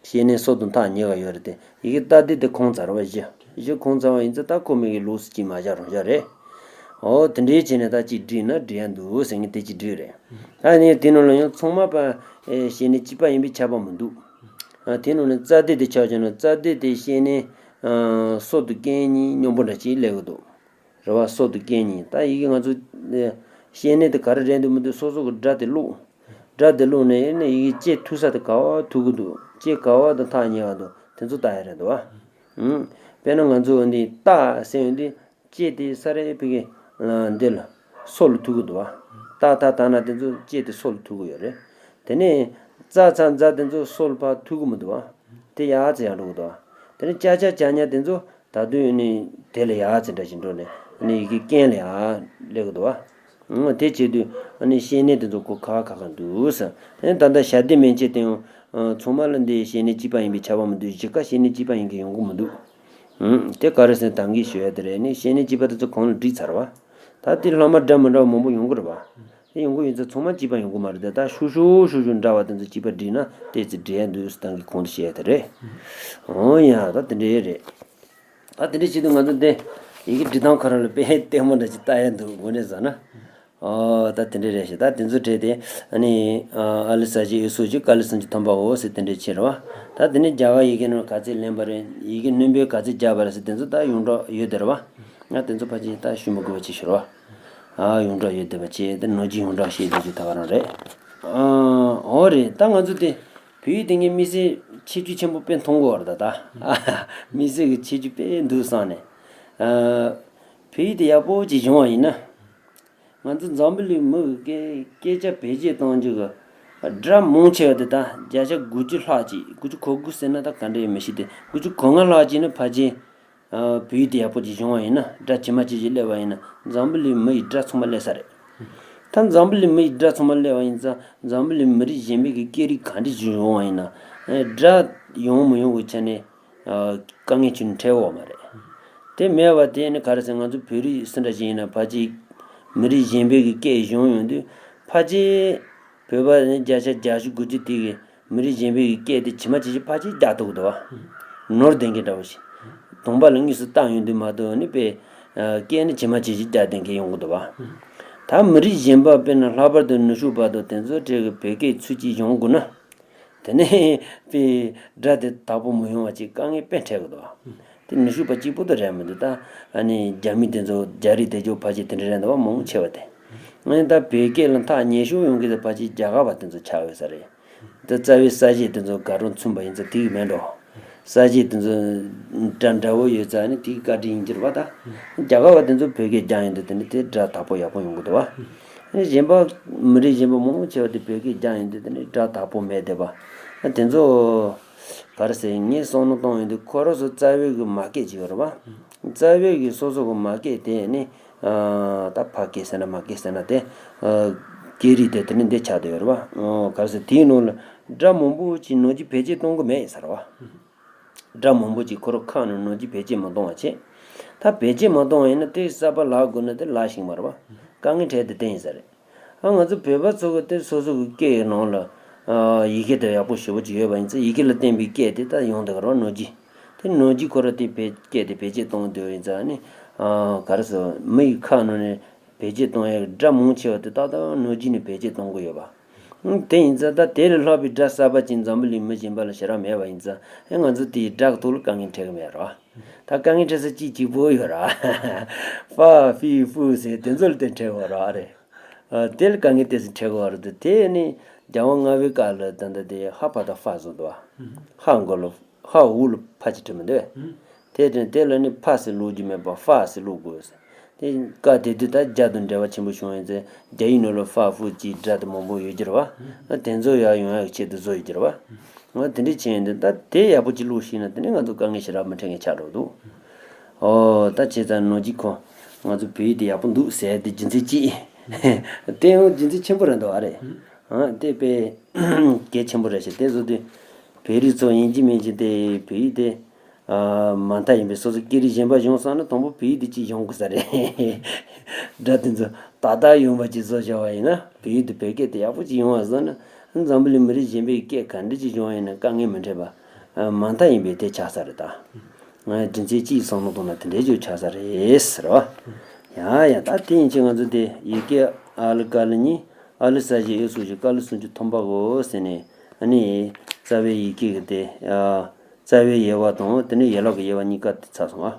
ཤེས་ནས་སོ་དང་ཐག་ཉེ་བ་ཡོད་རེད་དེ། ཡི་གེ་ཏ་དེ་དེ་ཁོང་ཚར་བ་བཞི། བཞི་ཁོང་ཚར་བ་ཡིན་ཙང་ད་ཁོ་མི་གི་ལུགས་སུ་ཅིག་མ་བཞག་རང་བཞག་རེད། ཨོ་དེ་འདྲའི་བྱས་ནས་ད་ཅིག་བྲིས་ན་འབྲི་ཡ་འདུག་ཟེར་མཁན་དེ་ཅིག་བྲིས་རེད། ཨ་ནི་དེ་ནང་ལ་ཡང་ཚང་མ་པ་ཤེས་ནས་གཅིག་པ་ཡིན་པས་ཁྱབ་པ་མི་འདུག་ཨ། དེ་ནང་ནས་ཙ་དེ་དེ་ཆགས་བྱུང་ན་ཙ་དེ་དེ་ཤེས་ནས། ཨ། སོ་དང་རྐན་གཉིས་སྙོམས་པོ་འདྲ་ཅིག་སླེབས་ཀྱི་འདུག་རེད་བ། སོ་དང་རྐན་གཉིས། ད་ཡི་གེ་ང་ཚོ་ཤེས་ནས་དེ་ག་རེ་རེད་འདུག་མི་འདུག་སོ་སོ་གི་སྒྲ་དེ་བླུགས། སྒྲ་དེ་བླུགས་ནས་ཡིན་ན་ཡི་གེ་ལྕེ་ཐུག་ས་དེ་ག་བ་ཐུག་གི་འདུག་ལྕེ་ག་བ་དང་ཐག་ཉེ་བ་འདུག་དེ་ཚོ་ལྟ་ཡ་རེད་འདུག་བ། ཨུམ། དཔེར་ན་ང་ཚོ་འདི་ཏ་ཟེར་ཡོང་དུས་ལྕེ་དེ་ས་རེ་ཕི་གི་འདི་ལ་སོ་ལ་ཐུག་གི་འདུག་བ། ཏ་ཏ་ད་ན་དེ་ཚོ་ལྕེ་དེ་སོ་ལ་ཐུག་གི་ཡོད་རེད། དེ་ནས་ཙ་ཚ་ཛ་དེ་ཚོ་སོ་ལ་ཕར་ཐུག་གི་མི་འདུག་བ། དེ་ཡར་ཙམ་ཡར་འགྲོ་གི་འདུག་བ། དེ་ནས་ཅ་ཅ་ཅ་ཉ་དེ་ཚོ་ད་དུང་ནི་དེ་ལ་ཡར་ཙམ་འདྲ་ཞིག་འགྲོ་ནས་ནི་ཡི་གེ་རྐན་ལ་ཡར་སླེབས་གི་འདུག་བ། ཨང་། དེ་བྱེད་དུས་ཨ་ནི་ཤེས་ནས་དེ་ཚོ་གོ་ཁ་ཁ་ཁ་འདུག་ཟེར། ཨ་ནི་ད་ལྟ་ཞ་འདི་མན་ཆད་དེ་ཡང་ཚང་མ་ལ་འདི་ཤེས་ནས་གཅིག་པ་ཡིན་པས་ཁྱབ་པ་མི་འདུག་བཞི་ཀ་ཤེས་ནས་གཅིག་པ་ཡིན་གྱི་ཡོང་གི་མི་འདུག་ཨང་། དེ་ག་རེ་ཟེར་ད་གིན་ཞུ་ཡ་དེ་རེད། ནི་ཤེས་ནས་གཅིག་པ་དེ་ཚོ་གོང་ལ་བསྒྲིགས་ཚར་བ། ད་དེ་སློབ་མ་འདྲ་མི་འདྲ་བ་མང་པོ་ཡོང་གི་རེད་བ། དེ་ཡོང་གི་ཡོད་ཚེ་ཚང་མ་གཅིག་པ་ཡོང་གི་མ་རེད་དེ། ད་ཤུག་ཤུག་ཤུག་ཤུག་འདྲ་བ་དེ་ཚོ་གཅིག་པ་བསྒྲིགས་ན་ཏོག་ཙམ་འབྲི་ཡ་འདུག་ཟེར་ད་གིན་གོང་དུ་བཤད་ཡ་དེ་རེད། འོ་ཡ། ད་དེ་འདྲ་རེད། ད་དེ་འདྲ་བྱེད་དུས་ང་ཚོ་འདི་ཡི་གེ་འབྲི་སྟངས་ཁོ་རང་ལ་དཔེ་ལྟད་མོ་འདྲ་ཅིག་ལྟ་ཡ་འདུག་དངོས་གནས་བཟོ་ན། ཨོ་ད་དེ་འདྲ་རེད་ཤག་ད་དེ་ཚོ་བྲིས་ཏེ་ཨ་ནི་ཨ་ལི་ས་ཅི་ཨི་སུ་ཅི་ཀ་ལི་སུན་ཅི་ཐོན་པའོ་ཟེར་དེ་འདྲ་བྱས་རེད་བ། ད་དེ་ནི་རྒྱ་གར་ཡི་གེ་ནང་ག་ཚད་ལེན་པ་རེད། ཡི་གེ་སྣོན་པོས་ག་ཚད་རྒྱག་པ་རེད་ཟེར་དེ་ཚོ་ད་ཡོངས་གྲགས་ཡོད་དེ་རེད་བ། ང་དེ་ཚོ་ཕལ་ཆེར་ད་ཞུ་མི་དགོས་པ་ཅིག་ཞུ་རེད་བ། ཨ་ཡོངས་གྲགས་ཡོད་བསྡད་པ་བྱས་ཏེ་ནོར་གྱི་ཡོངས་གྲགས་བཤད་རྒྱུ་ཅིག་ད་ག་རང་རེད། ཨ་འོ་རེད། ད་ང་ཚོ་དེ་བོད་ཡིག་དེ་ངས་དམིགས་བསལ་ཁྱད་ཆོས་ཆེན་པོ་དཔེ་མཐོང་གི་ཡོད་རེད། ད་ད་དམིགས་བསལ་གྱི་ཁྱད་ཆོས་དཔེ་འདུག་བསམ་ནས། ཨ་བོད་ཡིག་དེ་ཡག་པོ་ཅིག་སྦྱོང་བ་ཡིན་ན། ང་ཚོ་འཛམ་བུ་གླིང་མི་གི་སྐད་སྐད་ཆ་བེད་སྤྱོད་གཏོང་རྒྱུ་གི་སྒྲ་མང་ཆེ་བ་དེ་ད་བརྒྱ་ཆ་དགུ་བཅུ་ལྷག་ཅིག་དགུ་བཅུ་གོ་དགུ་ཟེར་ན་ད་ག་འདྲ་ཡིན་མི་ཤེས་ཏེ། དགུ་བཅུ་གོ་ལྔ་ལྷག་ཅིག་ནི་ཕལ་ཆེར། ཨ་བོད་ཡིག་དེ་ཡག་པོ་ཅིག་སྦྱོང་བ་ཡིན་ན། སྒྲ་ཇི་མ་ཇི་བཞིན་སླེབས་པ་ཡིན་ན་འཛམ་བུ་གླིང་མི་ཡི་སྒྲ་ཚང་མ་སླེབས་ས་རེད། ད་འཛམ་བུ་གླིང་མི་ཡི་སྒྲ་ཚང་མ་སླེབས་པ་ཡིན་ཙང་འཛམ་བུ་གླིང་མི་རིགས་གཞན་པའི་གི་སྐད་རིགས་ག་འདྲ་ཅིག་སྦྱོང་བ་ཡིན་ན། ཨེ་སྒྲ་ཡོང་མི་ཡོང་གི་ཆ་ནས་ཨ་དཀའ་ངལ་ཅིག་འཕྲད་ཡོད་མ་རེད། དེ་མེད་པ་དེ་ནི་ག་རེ་ཟེར། ང་ཚོ་བོད་རིགས་སུ་འདྲ་ཞིག་ཡིན་ན་ཕལ་ཆེར་མི་རིགས་གཞན་པའི་གི་སྐད་སྦྱོང་ཡོང་དུས་ཕལ་ཆེར་བོད་པ་ནི་བརྒྱ་ཆ་བརྒྱད་ཅུ་དགུ་བཅུ་དེ་གི་མི་རིགས་གཞན་པའི་གི་སྐད་དེ་ཇི་མ་ཇི་བཞིན་ཕལ་ཆེར་རྒྱག་ཐུབ་ཀྱི་འདུག་བ། ནོར་ལྡན་མཁན་འདྲ་བོ་ཞིག་གདོང་པ་ལ་དངོས་སུ་བལྟ་ཡོང་དུས་མ་གཏོགས་ནི་དཔེ་ཨ་སྐད་ནི་ཇི་མ་ཇི་བཞིན་རྒྱག་ལྡན་མཁན་ཡོང་གི་འདུག་བ། ད་མི་རིགས་གཞན་པ་དཔེར་ན་ལྷག་པར་དུ་ནུབ་ཕྱོགས་པ་དང་དེ་ཚོ་གྲས་ཀྱི་བོད་སྐད་ཚུལ་གྱིས་སྦྱོང་དགོས་ན། དེ་ནས་དཔེ་སྒྲ་དེ་དག་པོ་མི་ཡོང་བ་ཅིག་དཀའ་ངལ་དཔེ་འཕྲད་ཀྱི་འདུག་བ། དེ་ནུབ་ཕྱོགས་པ་གཅིག་པུ་དུ་རེད་མི་འདུག་ད་ཨ་ནི་རྒྱ་མི་དེ་ཚོ་རྒྱ་རིགས་དེ་ཚོ་ཕལ་ཆེར་དེ་འདྲ་རེད་འདུག་བ། མང་ཆེ་བ་དེ། ཨ་ནི་ད་བོད་སྐད་ལ་མཐའ་ཉེ་ཤོས་ཡོང་གི་དེ་ཕལ་ཆེར་རྒྱ་གར་བ་དེ་ཚོ་ཆགས་ཡོད་ས་རེད། ད་རྩ་བའི་ས་གཞས་དེ་ཚོ་ག་རུ་མཚོན་པ་ཡིན་ཙང་དེ་གི་མེད་འགྲོ། ས་གཞས་དེ་ཚོ་འདྲ་འདྲ་བོ་ཡོད་ཙང་ནི་དེ་གི་བཀའ་དྲིན་ཡིན་གྱི་རེད་བ་ད། རྒྱ་གར་བ་དེ་ཚོ་བོད་སྐད་སྦྱང་ཡོང་དུས་དེ་ནི་དེ་སྒྲ་དག་པོ་ཡག་པོ་ཡོང་གི་འདུག་བ། གཞན་པ་མི་རིགས་གཞན་པ་མང་ཆེ་བ་དེ་བོད་སྐད་སྦྱང་ཡོང་དུས་དེ་ནི་སྒྲ་དག་པོ་མེད་བསྡད་པ། དེ་ཚོ་ག་རེ་ཟེར་ངས་བསམ་བློ་གཏོང་ཡོང་དུས་ཁོ་རང་ཚོ་རྩ་བའི་གི་མ་སྐད་ཅིག་ཡོད་རེད་བ། རྩ་བའི་གི་སོ་སོ་གི་མ་སྐད་དེ་ནི། ཨ། ད་ཕ་སྐད་ཟེར་ན་མ་སྐད་ཟེར་ན་དེ། ཨ། སྐད་རིགས་དེ་དེ་ནི་འདི་ཆགས་བསྡད་ཡོད་རེད་བ། ཨོ། ག་རེ་ཟེར་དེའི་ནང་ལ་སྒྲ་མང་པོ་ཅིག་ནང་འཇུག་བེད་སྤྱོད་གཏོང་གི་མེད་ཟེར་བ། སྒྲ་མང་པོ་ཅིག་ཁོ་རང་ཁ་ནང་ནང་འཇུག་བེད་སྤྱོད་མ་གཏོང་བ་བྱས། ད་བེད་སྤྱོད་མ་གཏོང་བ་ཡིན་ན་དེ་གསར་པ་ལབ་དགོས་ན་དེ་ལབ་ཤེས་ཀྱི་མ་རེད་བ། དཀའ་ངལ་འཕྲད་དེ་དེ་ཡིན་ས་རེད། ཨ། ང་ཚོ་བོད་པ་ཚོ་གི་དེ་སོ་སོ་གི་སྐད་ཡི་ནང་ལ། ཨ། ཡི་གེ་དེ་ཡག་པོ་ཞེ་པོ་ཅིག་ཡོད་པ་ཡིན་ཙང་ཡི་གེ་ལ་བརྟེན་པའི་སྐད་དེ་ད་ཡོང་བསྡད་ཀྱི་རེད་བ། ནང་འཇུག་དེ་ནང་འཇུག་ཁོ་རང་དེ་བེད་སྐད་དེ་བེད་སྤྱོད་གཏོང་བསྡད་ཡིན་ཙང་ནི། ཨ། ག་རེ་ཟེར་མི་ཡི་ཁ་ནང་ནས་བེད་སྤྱོད་གཏོང་ཡག་སྒྲ་མང་ཆེ་བ་དེ་ཏག་ཏག་ནང་འཇུག་ནས་བེད་སྤྱོད་གཏོང་གི་ཡོད་པ། ཨང་། དེ་ཡིན་ཙང་ད་དེ་ལས་ལྷག་པའི་སྒྲ་གསར་པ་ཅིག་འཛམ་བུ་གླིང་མི་གཞན་པ་ལ་ཞེ་དྲག་མེད་པ་ཡིན་ཙང་ཨེ་ང་ཚོ་དེའི་སྒྲ་གི་ཐོག་ལ་དཀའ་ངལ་འཕྲད་ཀྱི་མེད་རེད་བ། ད་དཀའ་ངལ་འཕྲད་ས་གཅིག་གཅིག་པོ་ཡོད་རེད། ཧྥ་ཧྥི་ཧྥུ་ཟེར་དེ་ཚོ་ལ་དེ་འཕྲད་ཡོད་རེད་བ་རེད། ཨ། དེ་ལ་དཀའ་ངལ་ཏོག་ཙམ་འཕྲད་ཀྱི་ཡོད་རེད་དེ། དེ་ནི་རྒྱལ་དབང་ལྔ་པའི་སྐབས་ལ་ད་ལྟ་དེ་ཧ་ཕ་དང་ཧྥ་བཟོ་འདུག་བ། ཧ་མགོ་ལ་ཧ་འུ་ལ་ཕ་ཅིག་བྲིས་མི་འདུག་བས། དེ་དྲན་དེ་ལ་ནི་ཕ་ཟེར་ཀློག་རྒྱུ་མེད་པར་ཧྥ་ཟེར་ཀློག་དགོས་ཟེར། དེ་སྐབས་དེ་དུས་ད་རྒྱ་དང་འབྲེལ་བ་ཆེན་པོ་བྱུང་ཡོད་ཚེ་རྒྱ་ཡིག་ནང་ལ་ཧྥ་ཧྥུ་ཅིག་སྒྲ་དེ་མང་པོ་ཡོད་ཀྱི་རེད་བ། དེ་ཚོ་ཡར་ཡོང་ཡག་ཆེད་དུ་བཟོ་ཡོད་ཀྱི་རེད་བ། ང་དེ་འདྲའི་བྱས་ཡོད་འདུག་ད་དེ་ཡག་པོ་ཅིག་ཀློག་ཤེས་ན་དེ་ནི་ང་ཚོ་དཀའ་ངལ་ཞེ་དྲག་མི་འཕྲད་མཁན་ཆགས་འགྲོ་འདུག་ཨོ། ད་བྱས་ཙང་ནོར་གྱི་ཁོ། ང་ཚོ་བོད་ཡིག་དེ་ཡག་པོ་འདུག་ཟེར་དེ་རྒྱུ་མཚན་གཅིག་དེ་ཡང་རྒྱུ་མཚན་ཆེན་པོ་རེད་འདུག་ཨ་རེད། ཨ། དེ་དཔེ་གལ་ཆེན་པོ་རེད་ཤག་དེ་བཟོ་དུས་བོད་རིགས་ཚོ་ཡིན་གཅིག་མིན་གཅིག་དེ་བོད་ཡིག་དེ། ཨ། མ་མཐའ་ཡིན་པའི་སོ་སོ་སྐད་རིགས་གཞན་པ་སྦྱོང་བསམ་ན་དང་པོ་བོད་ཡིག་དེ་གཅིག་སྦྱོང་དགོས་ས་རེད། སྒྲ་དེ་ཚོ་ཏག་ཏག་ཡོང་བ་ཅིག་བཟོ་བྱ་བ་ཡིན་ན་བོད་ཡིག་དེ་བོད་སྐད་དེ་ཡག་པོ་ཅིག་ཡོང་བ་བཟོ་ན་འཛམ་བུ་གླིང་མི་རིགས་གཞན་པའི་སྐད་ག་འདྲ་ཅིག་སྦྱོང་ཡིན་ན་དཀའ་ངལ་མི་འཕྲད་པ། ཨ། མ་མཐའ་ཡིན་པའི་དེ་ཆགས་ས་རེད་ད། ང་རྒྱུ་མཚན་གཅིག་བསམ་བློ་གཏོང་ན་དེ་འདྲའི་ཅིག་ཆགས་ས་རེད་ཟེར་བ། ཡ་ཡ། ད་དེ་ཡིན་ཕྱིན་ང་ཚོ་དེ་ཡི་གེ་ཨ་ལི་ཀ་ལི་གཉིས། ཨ་ལི་ས་གཞི་ཨེ་སོགས་ཀྱི་ཀ་ལི་སུམ་ཅུ་ཐམ་པ་གོ་ཟེར་ནས། ཨ་ནི་རྩ་བའི་ཡི་གེ་གི་དེ། ཨ། རྩ་བའི་དབྱེ་བ་དང་དེ་ནས་ཡན་ལག་གི་དབྱེ་བ་གཉིས་ཀ་དེ་ཚར་སོང་ཨ།